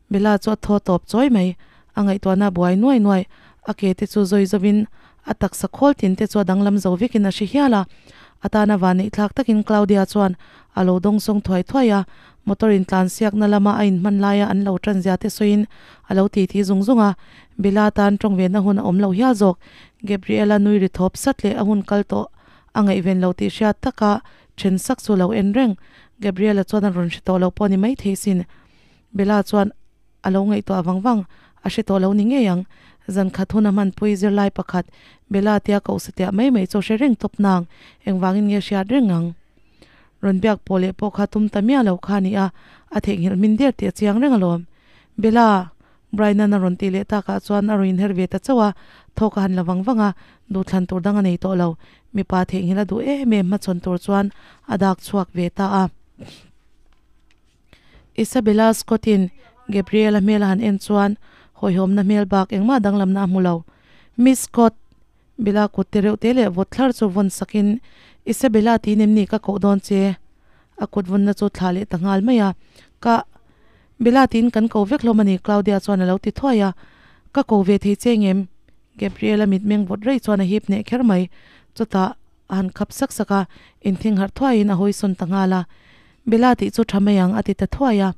A: Bella chu a thaw tawp chawi mai. A ngaihtuahna a buai nuai nuai. A ke te chu zawi zawin a taksa khawl tin te chu a danglam zo vekin a hre hial a. A tana vanneih thlak takin Claudia chuan a lo dawng sawng thuai thuai a. Motor in tlan siakna lama a inhman laia an lo tan zia te sawiin a lo titi zung zung a. Bella tan tawng vena hun a awm lo hial zawk. Gabriela nui ri thawp sat leh a hun kal tawh a ngaihven lo tih hriat taka Then sak chu lo en reng. Gabriela chuan a rawn hre tawh lo pawh a ni maithei sin. Bella chuan a lo ngaihtuah vang vang, a hre tawh lo ni ngei ang. Zan khat hun a hmanpui zirlai pakhat Bella tia koh satiah mai mai chu a hre reng tawp nang, engvangin nge hriat reng ang? Rawn biak pawh leh pawh kha tum ta miah lo kha a ni a, a theihnghilh hmin der tih a chiang reng alawm. Bella! Brian-a'n a rawn tih leh takah chuan a rawn inher ve ta chauh a, thawk a han la vang vang a, duhthlan tur dang a nei tawh lo. Mipa theihnghilh a duh em em hmachhawn tur chuan a dak chhuak ve ta a. Isabella Scott-in Gabriel-a hmel a han en chuan hawihhawmna hmel bak engmah danglamna a hmu lo. Miss Scott! Bella kut te reuh te leh vawt thlar chu vawn sakin, Isabella tiin em ni ka koh dawn che? A kut vawnna chu thlah leh ta nghal mai a. Ka. Bella tiin kan ko vek hlawm a ni Claudia chuan a lo ti thuai a. Ka ko ve thei che ngem? Gabriela mitmeng vawt rei chuan a hip hneh kher mai. Chutah a han khap sak sak a, inthing harh thuaiin a hawi sawn ta nghal a. Bella tih chu tha mai ang a ti ta thuai a.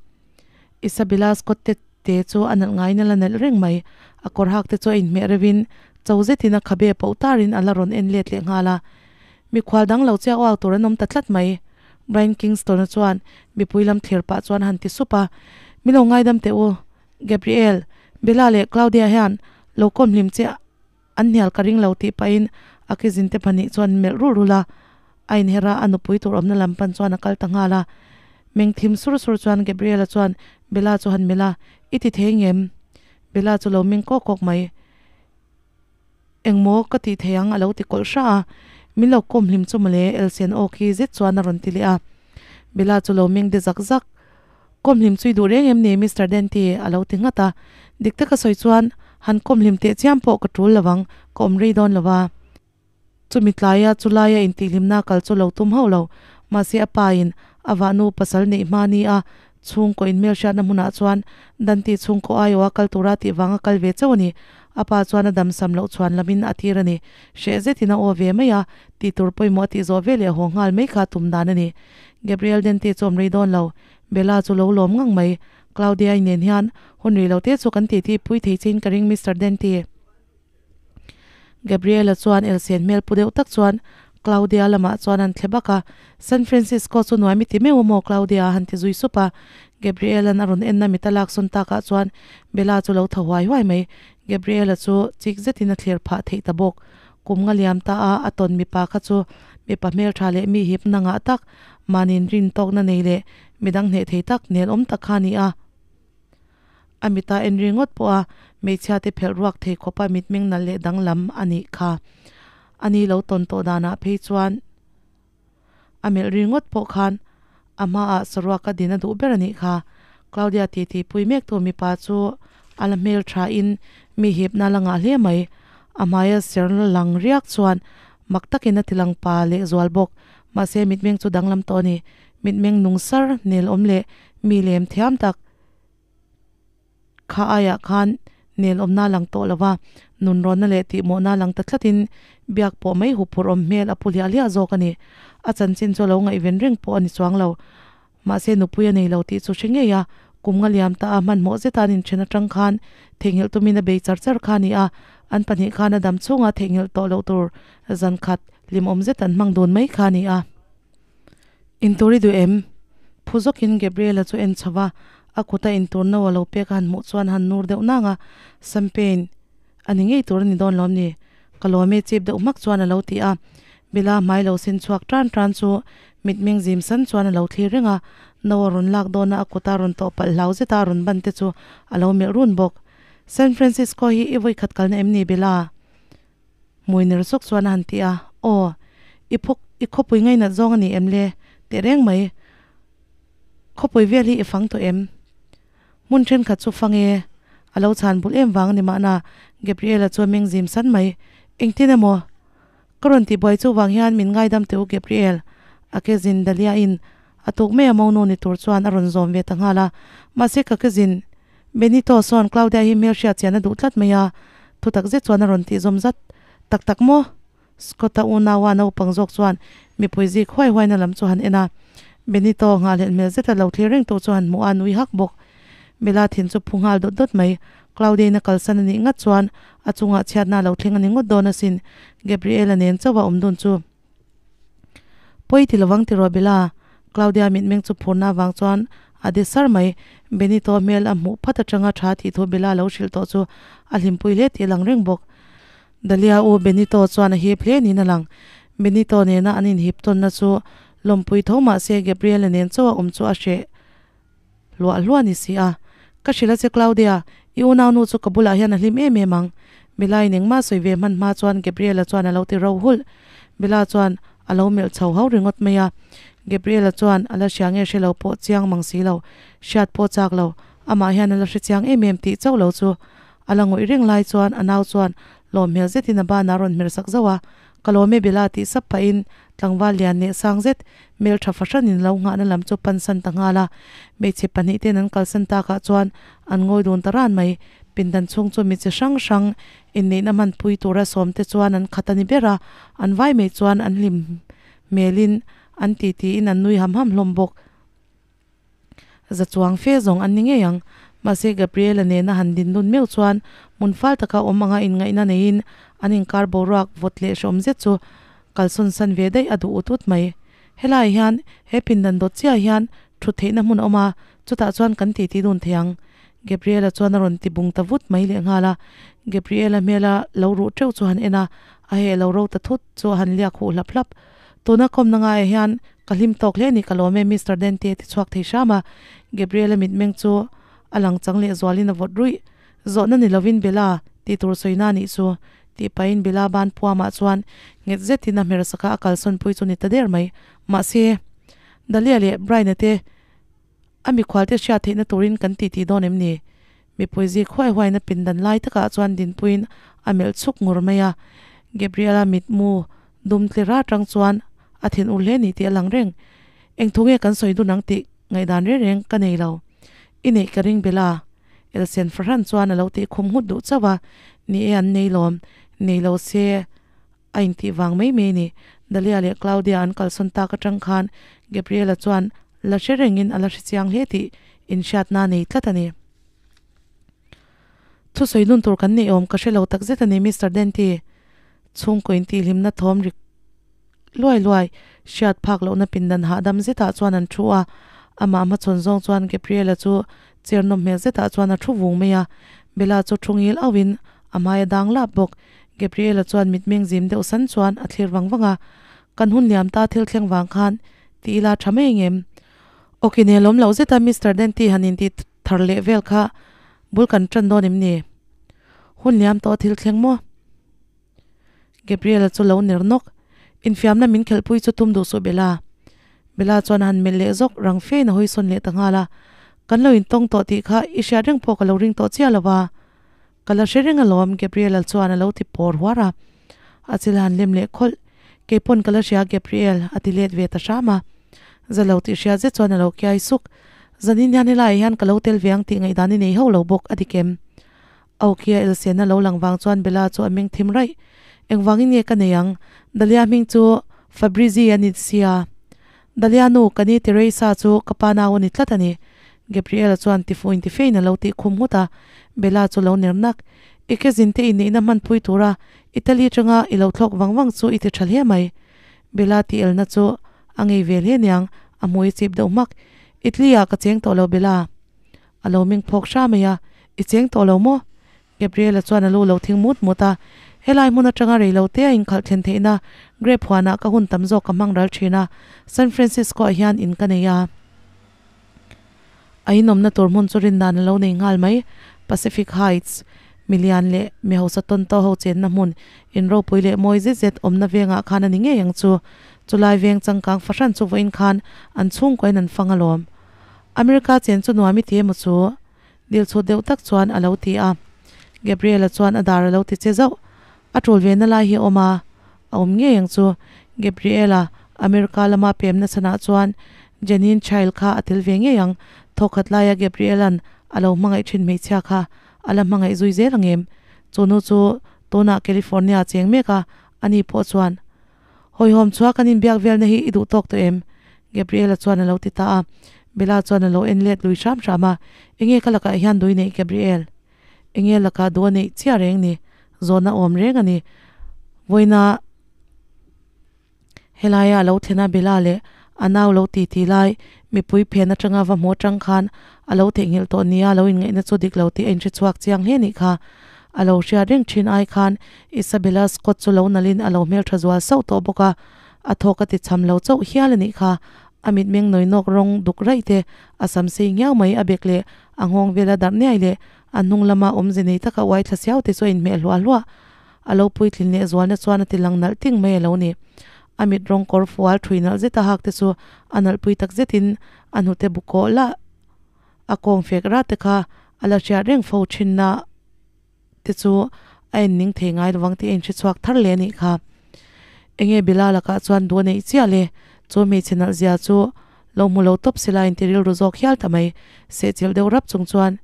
A: Isabella Scott te te chu a nalh ngaiin a la nalh reng mai. A kawr hak te chu a inhmeh reuhin cho zetin a khabe poh tarin a la rawn en let leh nghal a. Mikhual dang lo chiah uak tur an awm ta tlat mai. Brian Kingston-a chuan mipui lam thlir pah chuan a han ti sup a, Min lo ngaidam teh u, Gabriel, Bella leh Claudia hian lo kawm hlim che an hnial ka ring lo tih pahin a kizin te pahnih chuan an melh rulh rulh a. A inher a, a nupui tur awmna lam pan chuan a kal ta nghal a. Meng thim sur sur chuan Gabriel-a chuan Bella chu han melh a, I ti thei ngem? Bella chu lo meng kawk kawk mai. Engmaw ka tih thei ang a lo ti kawlh hra a, min lo kawm hlim chu mawle Elsian aw khi zet chuan a rawn ti leh a. Bella chu lo meng de zak zak. Kawm hlim chu i duh reng em ni Mister Denti a lo ti nghat a. Dik taka sawi chuan han kawm hlim teh chiam pawh ka tul lovang, ka awm rei dawn lova. Chumi tlaia chulaia intihhlimna kal chu lo tum hauh lo. Mahse a pa in a vahnu pasal neih hma ni a chhungkaw inhmelhriatna hmunah chuan Danti chhungkaw aiawha kal tura tih vanga kal ve chauh a ni. A pa chuan a damsam loh chhuan lamin a tir a ni. Hreh zetin a aw ve mai a, tih tur pawimawh a tih zawh veleh haw nghal mai kha tum dan a ni. Gabriel Danti chu awm rei dawn lo. Bella chu lo lawm ngang mai. Claudia-i nen hian hun rei lo te chu kan titi pui thei chein ka ring Mister Danti. Gabriela chuan elsen hmel pu deuh tak chuan Claudia lamah chuan an thle bak a, San Francisco chu nuam i ti meuh a maw Claudia a han ti zui sup a. Gabriela'n a rawn enna mit a lak sawn takah chuan Bella chu lo thaw huai huai mai. Gabriel-a chu chik zetin a thlir phah theih ta bawk. Kum nga liam ta a a tawn mipa kha chu mipa hmeltha leh mi hipna ngah tak, mahni rin tawkna nei leh midang hneh thei tak nel awm tak kha a ni a. A mita en ringawt pawh a hmeichhia te phelh ruak thei khawpa mitmeng nalh leh danglam a nih kha. A ni lo tawn tawh danah phei chuan a melh ringawt pawh khan a hmaah saruaka din a duh ber a nih kha. Claudia titi pui mek tu mipa chu a la hmel tha in mi hipna la ngah hle mai. A hmaia ser lang riak chuan mak takin a ti lang pa leh zual bawk. Mahse mitmeng chu danglam tawh a ni. Mitmeng nung sar nel awm leh mi lem thiam tak Kha aiah khan nel awmna lang tawh lo va, nunrawnna leh tihmawhna lang ta tlatin biak pawh mai huphurh awm hmel a pu hliah hliah zawk a ni. A chanchin chu a lo ngaihven reng pawh a ni chuang lo. Mahse nupui a nei lo tih chu hre ngei a, kum nga liam ta a hmanhmawh zeta an inthen atang khan theihnghilh tumin a bei char char kha a ni a, an pahnih khan a dam chhunga theihnghilh tawh loh tur zan khat hlimawm zet an hmang dun mai kha a ni a. Intur i duh em? Phu zawkin Gabriela chu en chho va, a kuta intur no a lo pek a han hmuh chuan a han nur deuh nang a, Champagne a ni ngei tur a ni dawn lawm ni? Ka lawm e chip deuh hmak chuan a lo ti a, Bella hmai lo sin chhuak tan tan chu mitmeng zim san chuan a lo thlir reng a, no a rawn lak dawn a a kuta rawn tawh palh hlau zeta a rawn ban te chu a lo melh run bawk. San Francisco hi i vawikhat kalna em ni Bella? Hmui ner sawk chuan a han ti a, Aw, i phawk, i khawpui ngainat zawng a ni em le? Teh reng mai. Khawpui vel hi i fang tawh em? Hmun thenkhat chu fang e. A lo chhan bul em vang a ni mahna, Gabriela chu a meng zim san mai. Engtin emaw? Ka rawn tihbuai chu vang hian min ngaidam teh u Gabriel. A ke zin Dahlia in a tuk mai a monu ni tur chuan a rawn zawm ve ta nghal a. Mahse ka ke zin Benito sawn Claudia hi hmelhriat chian a duh tlat mai a, thu tak zet chuan a rawn tih zawm zat. Tak tak maw? Scott-a unaua naupang zawk chuan mipui zik huai huaina lam chu han en a. Benito nghahhlelh hmel zeta lo thlir reng tu chu han hmuh a, nui hak bawk. Bella thin chu phu nghal dawt dawt mai. Claudia-in a kalsan a nih ngat chuan a chungah chhiatna a lo thleng a ni ngawt dawn asin, Gabriela nen chauh a awm dun chu. Pawi ti lovang tiraw Bella? Claudia mitmeng chu phurna avang chuan a de sar mai. Benito hmel a hmuh phat atanga tha tih thu Bella lo hrilh tawh chu a hlimpui hle tih a lang reng bawk. Dahlia u Benito chuan a hip hle niin a lang. Benito nena an inhip tawnna chu lawmpui tho mah se Gabriela nen chauh a awm chu a hreh hluah hluah ni si a. Ka hrilh a che Claudia, i unaunu chu ka bulah hian a hlim em em ang. Bella in engmah sawi ve hman hma chuan Gabriela chuan a lo ti ro hulh. Bella chuan a lo melh chho ho ringawt mai a. Gabriela chuan a la hria nge hre lo pawh chiang mang si lo, hriat pawh chak lo, amah hian a la hre chiang em em tih chauh lo chu a la ngawih reng lai chuan a nau chuan lawm hmel zetin a banah a rawn hmer sak zauh a. Ka lawm e Bella tih sap pahin Tlangval lian leh sang zet, hmeltha fahranin lo nghahna lam chu pansan ta nghal a. Hmeichhe pahnih ten an kalsan takah chuan an ngawi dun ta ran mai. Pindan chhung chu mi chi hrang hrang inneihna hmanpui tura sawmte chuan an khat a ni ber a, an vai mai chuan an hlim hmelin an titiin an nui ham ham hlawm bawk. Za chuang fe zawng an ni ngei ang. Mahse Gabriela nena han din dun meuh chuan hmun fal taka awm anga inngaihna neiin an inkar boruak vawt leh hreawm zet chu kalsawn san ve daih a duh ut ut mai. Helaiah hian he pindan dawt chiah hian thut theihna hmun a awm a, chutah chuan kan titi dun thei ang. Gabriela chuan a rawn ti bung ta vut mai lehnghal a. Gabriela hmela lo ruh teuh chu han en a, a heh lo ro ta thut chu a han liak huh hlap hlap. Tuna kawmna ngaiah hian ka hlim tawk hle a ni ka lawm e Mister Dente a ti chhuak thei hram a, Gabriel-a mitmeng chu a lang chang leh zualin a vawt ruih. Zawhna ni lovin Bella tih tur sawina a nih chu tih pahin Bella ban puamah chuan nghet zetin a hmer sak a, a kalsawn pui chu ni ta der mai. Mahse, Dahlia leh Brian-a te a mikhualte hriat theihna turin kan titi dawn em ni? Mipui zik huai huaina pindan lai takah chuan dinpuiin a melh chhuk ngur mai a, Gabriela mitmu dum tlir atang chuan a thin ur hle ni tih a lang reng. Eng thu nge kan sawi dun ang tih ngaihdan reng reng ka nei lo. I neih ka ring Bella. Elsen fahran chuan a lo tih khum nghut duh chauh a, ni e an nei lawm, nei lo se a intih vang mai mai a ni. Dahlia leh Claudia an kalsawn tak atang khan Gabriela chuan la hre rengin a la hre chiang hle tih inhriatna a nei tlat a ni. Thusawi nun tur kan neih awm ka hre lo tak zet a ni Mister Denty. Chhungkaw intihhlimna thawm ri luai luai hriat phak lohna pindan hahdam zetah chuan an thu a, amah hmachhawn zawng chuan Gabriela chu chair nawm hmel zetah chuan a thu vung mai a. Bella chu thu ngil auhin a hmai a dang lap bawk. Gabriel-a chuan mitmeng zim deuh san chuan a thlir vang vang a, Kan hun liam ta thil thleng vang khan ti ila tha mai engem? Awki nelawm loh zeta Mister Denty han inti thar leh vel kha bul kan tan dawn em ni? Hun liam tawh thil thleng maw? Gabriel-a chu lo ner nawk. Infiamna min khelhpui chu tum duh suh Bella. Bella chuan a han melh leh zawk, rang fein a hawi sawn leh ta nghal a. Kan lo intawng tawh tih kha i hriat reng pawh ka lo ring tawh chiah lo va. Ka la hre reng alawm, Gabriel-a chuan a lo ti pawr huar a. A chil han lem leh khawlh. Kei pawn ka la hria Gabriel, a ti let ve ta hram a. Za lo tih hria zet chuan a lo kiai suk. Zanin hian helaiah hian ka lo tel ve ang tih ngaihdan i nei hauh lo bawk, a ti kem. Aukia elsen a lo lang vang chuan Bella chu a meng thim raih. Engvangin nge ka nei ang? Dalia hming chu Fabrizi a ni sia. Dalia nu, ka ni Teresa chu ka pa nau a ni tlat a ni. Gabriela chuan tifu intifein a lo tih khum nghut a. Bella chu lo ner nak. I ke zinte inneihna hmanpui tura Italy atanga i lo thlawk vang vang chu i ti tha hle mai. Bella tih elna chu a ngei ve hle niang, a hmui chip deuh hmak. Italy ah ka cheng tawh lo Bella. A lo meng phawk hra mai a, I cheng tawh lo maw? Gabriela chuan a lu lo thing mut mut a, Helai hmun atanga rei lo te a inkhalh thlen theihna grape huanah ka hun tam zawk ka hmang ral thin a, San Francisco ah hian in ka nei a. A inawmna tur hmun chu rindan a lo nei nghal mai. Pacific Heights, milian leh mi hausa tawn tawh ho chenna hmun, in ropui leh mawi zet zet awmna vengah khan a ni ngei ang chu. Chulai veng changkang fahran chu vawiin khan an chhungkuain an fang alawm. America chen chu nuam i ti emaw chu? Dil chhut deuh tak chuan a lo ti a. Gabriela chuan a dar a lo ti che zauh. A tul ve na lai hi a awm a, a awm ngei ang chu. Gabriela, America lama pemna chhanah chuan Jeanine Child kha a tel ve ngei ang. Thawkhat laia Gabriela'n a lo hmangaih thin hmeichhia kha a la hmangaih zui zel ang em? Chu nu chu tunah California a cheng mek a, ani pawh chuan Hawihhawm chhuah kan inbiak velna hi i duh tawk tawh em? Gabriela chuan a lo ti ta a. Bella chuan a lo en let lui hram hram a, Enge ka lakah hian dui neih Gabriel? Enge lakah duh a neih chiah reng ni? Zawhna awm reng a ni. Vawiina helaia a lo thlen a Bella leh a nau lo ti ti lai mipui phen atanga va hmu atang khan a lo theihnghilh tawh nia lo inngaihna chu dik lo tih a inhre chhuak chiang hle nih kha. A lo hriat reng thin ai khan Isabella Scott chu lo nalhin a lo hmeltha zual sauh tawh bawk a, a thawk a ti cham lo chauh hial a nih kha. A mitmeng nawi nawk rawng duk raih te, a sam sei ngiau mai a bek leh a nghawng vela darh niai leh a hnung lama awmze nei taka uai thla siau te chu a inhmeh hluah hluah. A lo puitlin leh zualna chuan a ti lang nalh ting mai a lo ni. A mit rawng kawr fual thui nalh zeta hak te chu a nalh pui tak zetin a hnute bu kawh lah a kawng fek rat te kha a la hriat reng fo thinna te chu a en ning thei ngai lovang tih a inhre chhuak thar leh a nih kha. Enge Bella lakah chuan duh a neih chiah le, chu hmeichhe nalh zia chu lo hmu lo tawp sela inti rilru zawk hial ta mai, sehchilh deuh rap chung chuan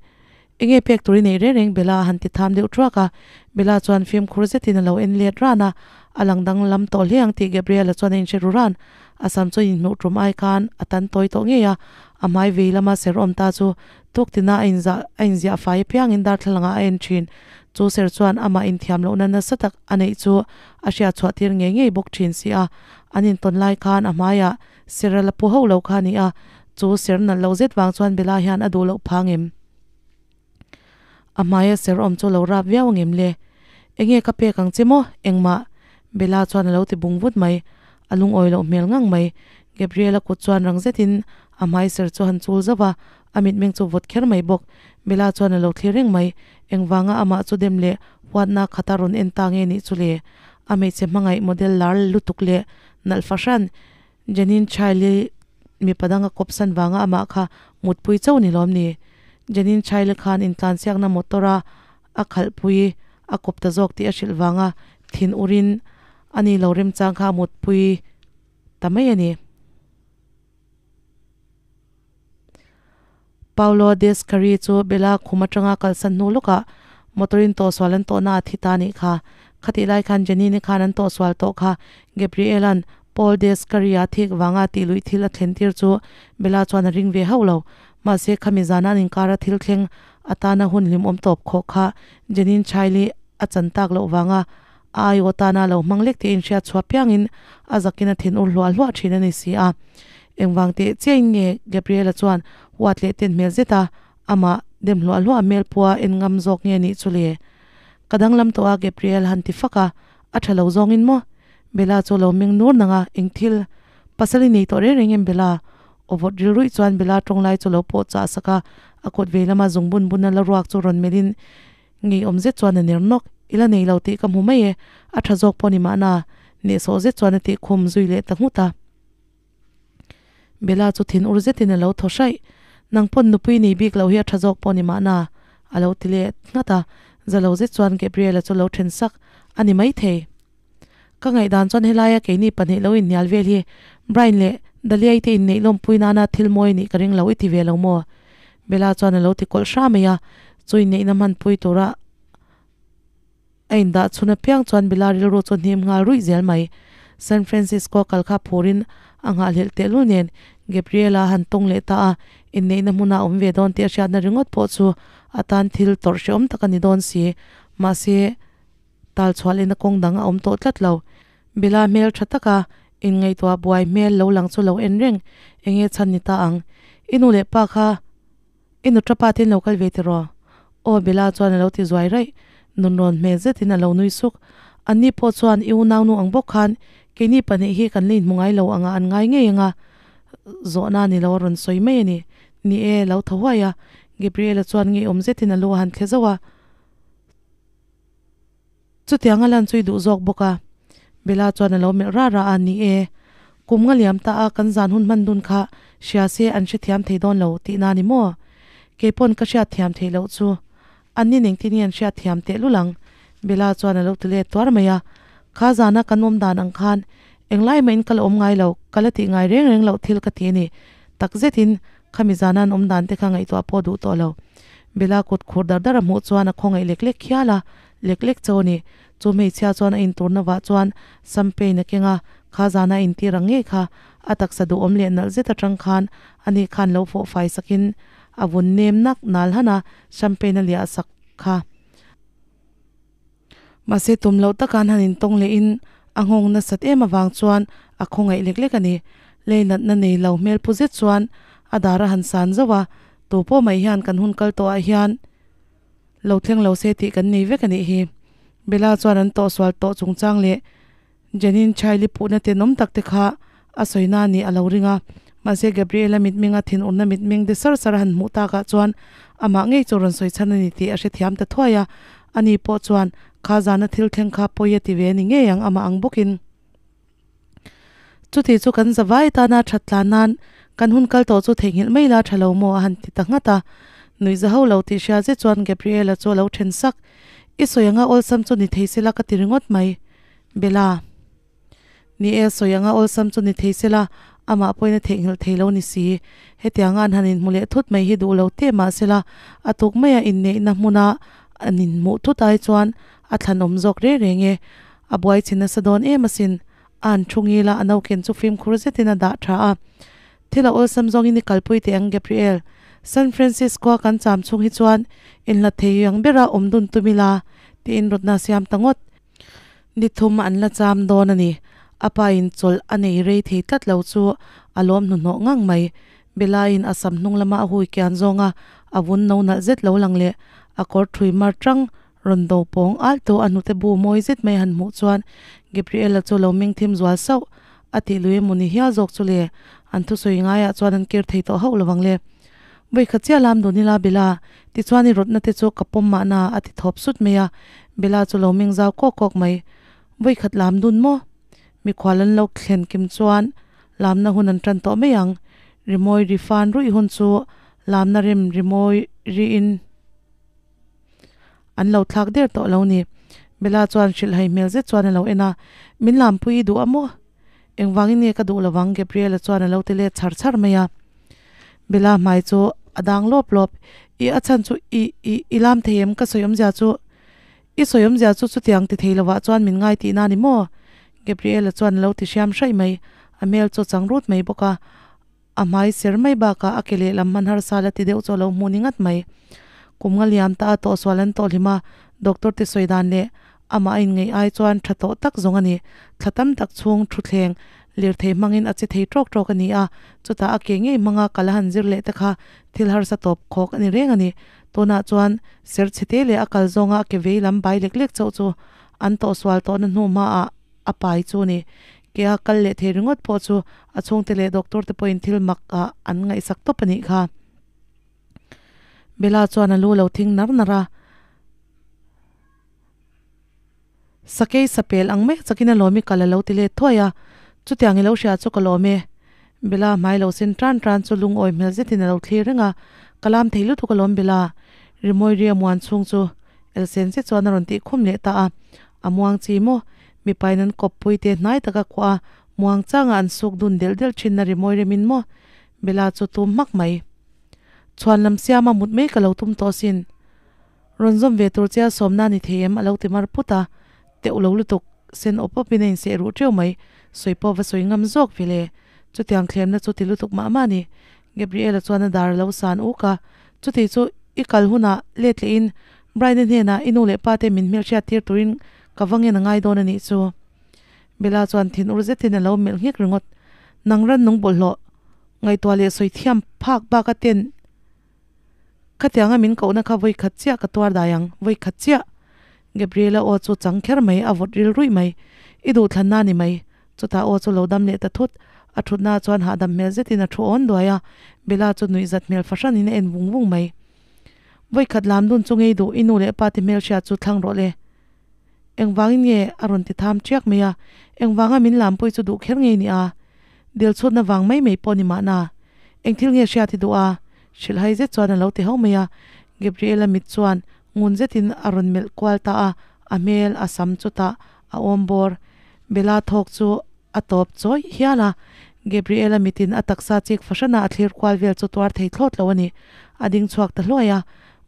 A: Enge pek tur i neih reng reng Bella a han ti tham deuh thuak a, Bella chuan fimkhur zetin a lo en let ran a, a lang danglam tawh hle ang tih Gabriela chuan a inhre ru ran. A sam chu inhmuh tum ai khan a tan tawi tawh ngei a, a hmai vei lama ser awm ta chu tuktina a inzah a inziah fai apiangin darthlalangah a en thin. Chu ser chuan amah inthiam lohna nasa tak a neih chu a hriat chhuah tir ngei ngei bawk thin si a, an intawn lai khan a hmaiah ser a la pu hauh lo kha a ni a, chu ser nalh loh zet vang chuan Bella hian a duh loh phang em? A hmaia ser awm chu lo rap viau angem le? Enge ka pek ang che maw? Engmah? Bella chuan a lo ti bung vut mai. A lungawi loh hmel ngang mai. Gabriela kut chuan rang zetin a hmai ser chu han chul zauh a, a mitmeng chu vawt kher mai bawk. Bella chuan a lo thlir reng mai. Engvanga amah chu dem leh huatna khata rawn en ta nge nih chu le? A hmeichhe hmangaih model lar lutuk leh nalh fahran Jenin Chaili mipa danga kawpsan vanga amah kha mutpui chauh ni lawm ni? Jenin Chaili khan intlansiakna motor a a khalhpui a kawp ta zawk tih a hrilh vanga thin urin a ni lo remchang kha a mutpui ta mai a ni. Paolo Descari chu Bella khum atanga kalsan hnu lawkah motor-in tawhsual an tawhna a thi ta anih kha. Khatih lai khan Janine khan an tawhsual tawh kha Gabriel-a'n Paul Descari-a thik vanga tih luih thil a thlen tir chu Bella chuan a ring ve hauh lo. Mahse khami zana an inkara thil thleng atana hun hlimawm tawp khawh kha Janine Chaili a chan tak loh vanga a aiawh tana lo hmang lek tih a inhriat chhuah piangin a zakin a thin ur hluah hluah thin a ni si a. Engvang teh chiain nge Gabriela chuan huat leh ten hmel zet a, amah dem hluah hluah hmel pua en ngam zawk nge nih chu le? Ka danglam tawh a Gabriel han ti fak a, a tha lo zawng in maw? Bella chu a lo meng nur nang a, eng thil? Pasal i nei tawh reng reng em Bella? Aw vawt ril ruih chuan Bella tawng lai chu a lo pawh chah sak a, a kut vei lama zung bun bun a la ruak chu rawn melh in ngeiawm zet chuan a ner nawk, I la nei lo tih ka hmu mai e, a tha zawk pawh ni mahna, hnehsawh zet chuan a tih khum zui leh ta nghut a. Bella chu thin ur zetin a lo thaw hraih, Nang pawn nupui nei bik lo hi a tha zawk pawh ni mahna, a lo ti leh nghat a, za lo zet chuan Gabriel-a chu lo then sak a ni maithei. Ka ngaihdan chuan helaia keini pahnih lo inhnial vel hi Brian leh Daliai te inneih lawmpui nana thil mawi nih ka ring lo i ti ve lo maw? Bella chuan a lo ti kawlh hra mai a, chu inneihna hmanpui tura A indah chhun apiang chuan Bella rilru chu hnim nghal ruih zel mai. San Francisco kal kha phurin a nghahhlelh tehlul nen Gabriela han tawng leh ta a, inneihna hmuna awm ve dawn tih a hriatna ringawt pawh chu a tan thil tawrh hrehawm tak a ni dawn si. Mahse, tal chhuah lehna kawng dang a awm tawh tlat lo. Bella hmel tha taka inngaihtuah buai hmel lo lang chu lo en reng, enge chhan ni ta ang? I nu leh pa kha I nuṭa pa te in lo kal ve tiraw? Aw Bella chuan a lo ti zuai raih. Nunrawn hmel zetin a lo nui suk. Anni pawh chuan i unaunu ang bawk khan keini pahnih hi kan la inhmu ngai lo anga an ngai ngei anga zawhna ni lo a rawn sawi mai a ni. Ni e, lo thaw huai a. Gabriela chuan ngeiawm zetin a lu a han thle zauh a. Chutiang a lan chu i duh zawk bawk a. Bella chuan a lo melh ra ra a, Ni e, kum nga liam ta a kan zan hun hman dun kha hria se an hrethiam thei dawn lo tihna ni maw? Keipawn ka hriat thiam theih loh chu. An ni nengtin hi an hriat thiam tehlul ang, Bella chuan a lo ti let tuar mai a. Kha zana kan awm dan ang khan englai mahin ka la awm ngai lo, ka la tih ngai reng reng loh thil ka ti a ni. Takzetin khami zana an awm dan te kha ngaihtuah pawh duh tawh lo. Bella kut khur dar dar a hmuh chuan a khawngaih lek lek khial a, Lek lek cho a ni. Chu hmeichhia chuan a inturna vah chuan Sampeiin a keng a, kha zana a intir ang ngei kha a taksa duhawm leh nalh zet atang khan ani khan lo fawh fai sakin a vun nem nak nal han a, Champagne a liah sak kha. Mahse tum loh taka an han intawng lehin a nghawng nasat em avang chuan a khawngaih lek lek a ni. Lei natna nei lo hmel pu zet chuan a dar a han san zauh a, tu pawh mai hian kan hun kal tawhah hian Lo thleng lo se tih kan nei vek a nih hi. Bella chuan an tawhsual tawh chungchang leh Jenin Chaili puhna tenawm tak te kha a sawi na nih a lo ring a. Mahse Gabriela mitmenga thinurna mitmeng de sar sar a han hmuh takah chuan amah ngei chu rawn sawi chhan a ni tih a hrethiam ta thuai a. Ani pawh chuan kha zana thil thleng kha pawi a ti ve a ni ngei ang amah ang bawkin. Chuti chu kan zavai tana that tlan nan kan hun kal tawh chu theihnghilh mai la tha lo maw a han ti ta nghat a. Nuih za ho lo tih hria zet chuan Gabriela chu a lo then sak. I sawi anga awlsam chu ni thei sela ka ti ringawt mai. Bella. Ni e, sawi anga awlsam chu ni thei sela amah pawhin a theihnghilh thei lo ni si. Hetianga an han inhmu leh thut mai hi duh lo teh mah sela a tuk maia inneihna hmuna an inhmuh thut ai chuan a thlanawm zawk reng reng e. A buai chhin nasa dawn em asin. A han thu ngil a, a noken chu fimkhur zetin a dah tha a. Thil a awlsam zawngin i kalpui teh ang Gabriel. San Francisco-a kan cham chhung hi chuan inhlat thei ang bera awm dun tum ila, tiin rawtna a siam ta ngawt. Ni thum an la cham dawn a ni. A pa in chawlh a nei rei thei tlat lo chu a lawm hnuhnawh ngang mai. Bella-in a sam hnung lama a hui kian zawnga a vun no nalh zet lo lang leh a kawr thui mar tang Rawn do pawng al tawh a hnute bu mawi zet mai han hmuh chuan Gabriela chu lo meng thim zual sauh a tih lui emaw ni hial zawk chu le, an thusawi ngaiah chuan an kir thei tawh hauh lovang le. Vawi khat chiah lam dun ila Bella, tichuan i rawtna te chu ka pawm mahna a ti thawp sut mai a, Bella chu lo meng zau kawk kawk mai. Vawi khat lam dun maw? Mikhual an lo thlen kim chuan lamna hun an tan tawh mai ang. Rimawi ri fan ruih hun chu lamna rem rimawi riin. An lo thlak der tawh lo ni. Bella chuan hrilhhai hmel zet chuan a lo en a, Min lampui i duh a maw? Engvangin nge ka duh lovang? Gabriela chuan a lo ti let chhar chhar mai a. Bella hmai chu a dang lawp lawp, I a chhan chu i, i, i lam thei em? Ka sawi awmzia chu, i sawi awmzia chu chutiang ti thei lovah chuan min ngai tihna a ni maw? Gabriela chuan a lo ti hriam hraih mai. A hmel chu a chang rut mai bawk a. A hmai ser mai bakah a ke lehlam hman harsa la ti deuh chu a lo hmuh ni ngat mai. Kum nga liam ta a tawhsual an tawh hlim a, doctor te sawi dan leh amah a inngeih ai chuan tha tawh tak zawng a ni. Thla tam tak chhung thuthleng lirthei hmangin a che thei tawk tawk a ni a, chutah a ke ngei hmanga kal a han zir leh te kha thil harsa tawp khawk a ni reng a ni. Tunah chuan ser chhete leh a kal zawnga a ke vei lam bai lek lek chauh chu an tawhsual tawhna hnu hmaah a pai chu a ni. Ke a kal leh thei ringawt pawh chu a chhungte leh doctor te pawhin thil mak ah an ngaihsak tawp a nih kha. Bella chuan a lu lo thing nar nar a. Sakei sapel ang mai chakin a lawm i kal a lo ti let thuai a, chutiang i lo hria chu ka lawm e. Bella hmai lo sen tan tan chu lungawi hmel zetin a lo thlir reng a, ka lam thei lutuk alawm Bella, rimawi ria muan chhung chu elsen zet chuan a rawn tih khum leh ta a, a muang chi maw? Mipain an kawppui te hnai taka khuah a, muang changa an suk dun delh delh thinna rimawi remin maw? Bella chu tum hmak mai. Chhuan lam siama mut mai ka lo tum tawh sin. Rawn zawm ve tur chia sawmna ni thei em a lo ti mar put a, teuh lo lutuk, sen awp awp in a inseh ruh teuh mai, sawi pawh va sawi ngam zawk ve le. Chutiang thlemna chu ti lutuk mah mah a ni. Gabriela chuan a dar a lo san uk a, chuti chu i kal hunah let leh in Brian-a hnenah i nu leh pa te min hmelhriat tir turin ka va ngen a ngai dawn a nih chu. Bella chuan thin ur zetin a lo melh nghek ringawt, Nang rannung bawlhhlawh ngaihtuah leh sawi thiam phak bak a ten Khatianga min kohna kha vawi khat chiah ka tuar dai ang, vawi khat chiah! Gabriela aw chu chang kher mai, a vawt ril ruih mai. I duhthlanna a ni mai. Chutah aw chu lo dam leh ta thut. A thutna chuan hahdam hmel zetin a thu awn duai a, Bella chu nuihzat hmel fahranin a en vung vung mai. Vawi khat lam dun chu ngei duh, i nu leh pa ti hmelhriat chu thlang rawh le. Engvangin nge a rawn ti tham chiak mai a, engvanga min lampui chu duh kher ngei ni a? Dilchhutna vang mai mai pawh ni mahna. Eng thil nge hriat i duh a? Hrilhhai zet chuan a lo ti ho mai a. Gabriela mit chuan ngun zetin a rawn melh kual ta a, a hmel a sam chutah a awm bawr. Bella thawk chu a tawp chawi hial a, Gabriela mitin a taksa chik fahranah a thlir kual vel chu tuar thei thlawt lo a ni. A ding chhuak ta hluai a,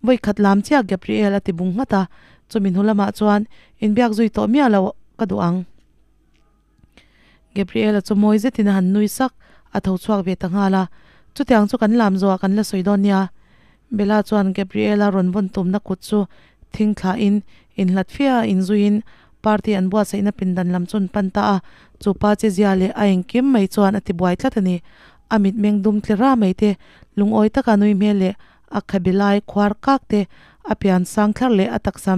A: Vawi khat lam chiah Gabriel a ti bung nghat a, chumi hnu lamah chuan inbiak zui tawh miah lo ka duh ang. Gabriel-a chu mawi zetin a han nui sak, a tho chhuak ve ta nghal a, Chutiang chu kan lam zawhah kan la sawi dawn nia. Bella chuan Gabriel-a rawn vawn tumna kut chu thing thlahin inhlat fia inzuiin party an buatsaihna pindan lam chu an pan ta a, chu pa che zia leh a engkim mai chuan a ti buai tlat a ni. A mitmeng dum tle ra mai te, lungawi taka nui hmel leh A khabe lai khuar kak te, a pian sang thlar leh a taksa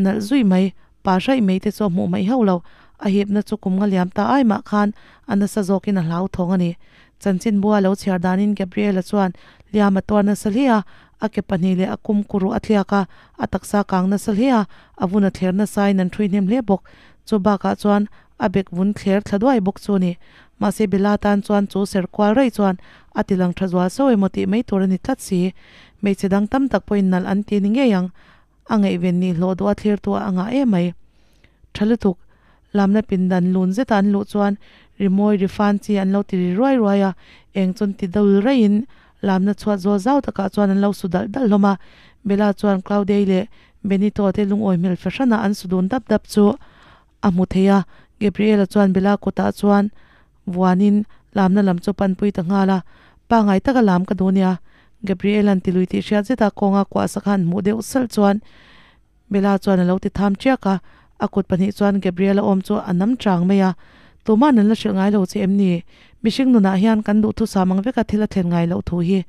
A: nalh zui mai, pa hraih mai te chu a hmuh mai hauh lo. A hipna chu kum nga liam ta ai mah khan a nasa zawkin a hlauthawng a ni. Chanchinbu a lo chhiar danin Gabriela chuan liam a tuar nasa hle a, a ke pahnih leh a kum kuruh a tliak a, a taksa kang nasa hle a, a vun a thler nasain an ṭhui hnem hle bawk. Chu bakah chuan A bek vun thler thla duai bawk chu a ni. Mahse Bella tan chuan chu ser kual raih chuan a ti lang tha zual sauh emaw tih mai tur a ni tlat si. Hmeichhe dang tam tak pawhin nalh an ti ni ngei ang. A ngaihven nih hlawh duh a thlir tu a ngah em mai. Tha lutuk. Lamna pindan lun zeta an luh chuan rimawi ri fan chi an lo ti ri ruai ruai a, eng chuan ti dul raihin lamna chhuat zawl zau takah chuan an lo su dalh dalh hlawm a. Bella chuan Claudia-i leh Benito te lungawi hmel fahran a an su dun dap dap chu A hmu thei a, Gabriela chuan Bella kutah chuan vuanin lamna lam chu panpui ta nghal a, Pangai taka lam ka duh nia, Gabriela'n ti lui tih hriat zeta kawnga kuah sak han hmuh deuh salh chuan Bella chuan a lo ti tham chiak a, a kut pahnih chuan Gabriela awm chu a nam chang mai a, Tuma'n an la hrilh ngai lo che em ni? Mihring nunah hian kan duhthusam ang veka thil a thlen ngai loh thu hi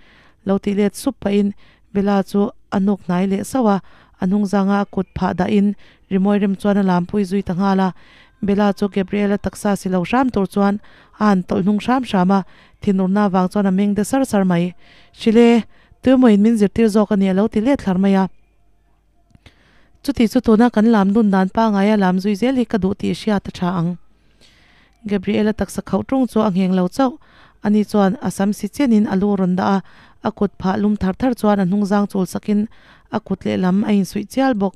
A: lo tih let sup pahin Bella chu a hnuk hnai leh sauh a, a hnung zanga a kut phah dahin rimawi rem chuan a lampui zui ta nghal a. Bella chu Gabriel-a taksa si lo hram tur chuan a han tawlh hnung hram hram a, thinurna avang chuan a meng de sar sar mai. Hrilh e, tuemawiin min zirtir zawk a ni a lo ti let thlar mai a. Chuti chu tuna kan lam dun dan pangaia lam zui zel hi ka duh tih hriat a tha ang. Gabriela taksa khauh tung chu a ngheng lo chauh. Ani chuan a sam si chenin a lu rawn dah a, a kut phah lum thar thar chuan a hnungzang chul sakin a kut lehlam a insuih chial bawk.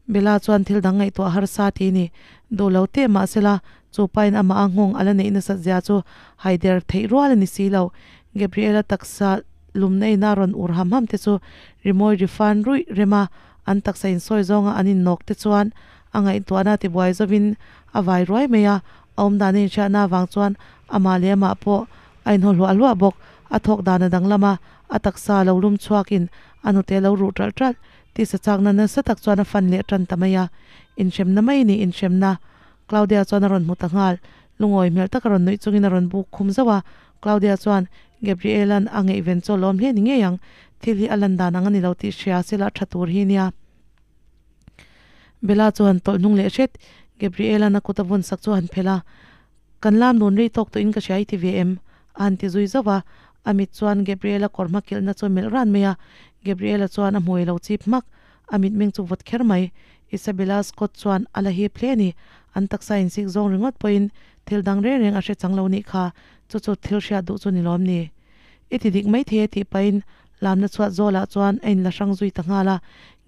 A: Bella chuan thil dang ngaihtuah harsa ti ni duh lo teh mahsela chu pain amah a nghawng a la neih nasat zia chu haider theih rual a ni si lo. Gabriela taksa lumna ina rawn ur ham ham te chu rimawi ri fan ruih rem a, an taksa insawi zawnga an innawk te chuan a ngaihtuahna tibuai zovin a vai ruai mai a, a awmdan a inhriatna avang chuan amah leh amah pawh a inhaw hluah hluah bawk. A thawk dan a danglam a, a taksa lo lum chhuakin a hnute lo ruh ṭalh ṭalh. Tisa chakna nasa tak chuan a fan leh ṭan ta mai a, inhremna mai ni inhremna. Claudia chuan a rawn hmu ta nghal. Lungawi hmel taka rawn nuih chungin a rawn buk khum zauh a, Claudia chuan Gabriela'n a ngaihven chaw lawm hle ni ngei ang. Thil hi a lan dan ang a ni lo tih hria sela tha tur hi nia. Bella chu han tawlh hnung leh hret. Gabriela-na kut a vawn sak chu a han phelh a, Kan lam nun rei tawk tawhin ka hria i ti ve em? A han ti zui zauh a. A mit chuan Gabriela kawr hma kilhna chu a melh ran mai a. Gabriela chuan a hmuai lo chip hmak. A mitmeng chu vawt kher mai. Isabella Scott chuan a la hip hle a ni. An taksa insik zawng ringawt pawhin thil dang reng reng a hre chang lo nih kha. Chu chu thil hriat duh chu ni lawm ni. I ti dik mai thei e tih pahin lamna chhuat zawlah chuan a inla hrang zui ta nghal a.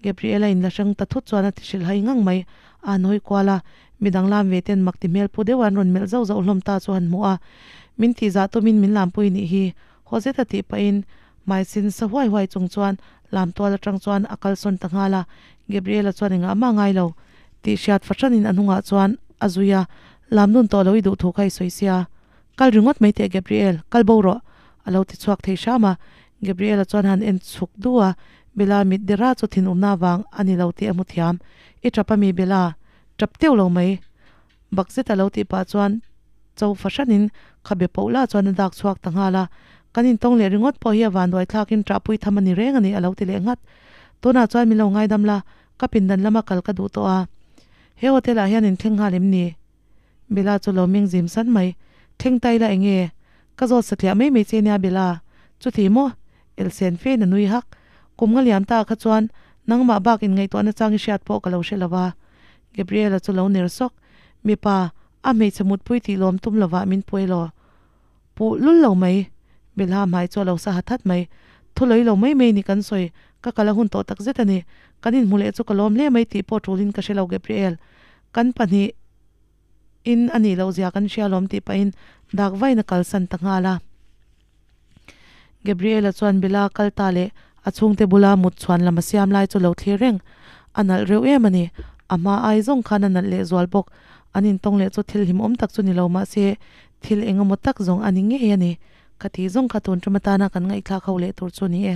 A: Gabriela inla hrang ta thut chuan a ti hrilh hai ngang mai. A han hawi kual a, midang lam ve ten mak ti hmel pu deuh a an rawn melh zauh zauh hlawm ta chu han hmuh a. Min tih zah tumin min lampui nih hi. Haw zet a tih pahin hmai sin sa huai huai chung chuan lam tual atang chuan a kalsawn ta nghal a. Gabriela chuan engah mah ngai lo tih hriat fahranin a hnungah chuan a zui a, Lam nun tawh lo i duh thu kha i sawi sia. Kal ringawt mai teh Gabriel, kal bo rawh! A lo ti chhuak thei hram a. Gabriela chuan han en chhuk du a, Bella mit dera chu thinurna vang a ni lo tih a hmu thiam. I tap a mi Bella? Tap teuh lo mai. Bak zet a lo tih pah chuan cho fahranin khabe poh lah chuan a dak chhuak ta nghal a. Kan intawng leh ringawt pawh hi a vanduai thlakin ṭahpui tham a ni reng a ni a lo ti leh nghat. Tunah chuan min lo ngaidam la, ka pindan lama kal ka duh tawh a. He hotel ah hian inthleng nghal em ni? Bella chu lo meng zim san mai. Thleng ta ila enge? Ka zawt satliah mai mai che nia Bella. Chuti maw? Elsen fein a nui hak. Kum nga liam ta kha chuan nangmah bak in ngaihtuah nachang i hriat pawh ka lo hre lo va. Gabriela chu lo ner sawk. Mipa, a hmeichhe mutpui tih lawm tum lovah min puai law. Puh lul lo mai. Bella hmai chu a lo sa hat hat mai. Thu lei lo mai mai ni kan sawi. Ka kal a hun tawh tak zet a ni. Kan inhmu leh chu ka lawm hle mai tih pawh tulin ka hre lo Gabriel. Kan pahnih in a nih loh zia kan hria lawm tih pahin dak vain a kalsan ta nghal a. Gabriela chuan Bella kal ta leh a chhungte bula mut chhuan lam a siam lai chu lo thlir reng. A nalh reuh em a ni. A hma ai zawng khan a nalh leh zual bawk. An intawng leh chu thil hlimawm tak chu ni lo mahse thil engemaw tak zawng a ni ngei a ni. Ka tih zawng kha tun tum atana kan ngaihthlak ho leh tur chu ni e.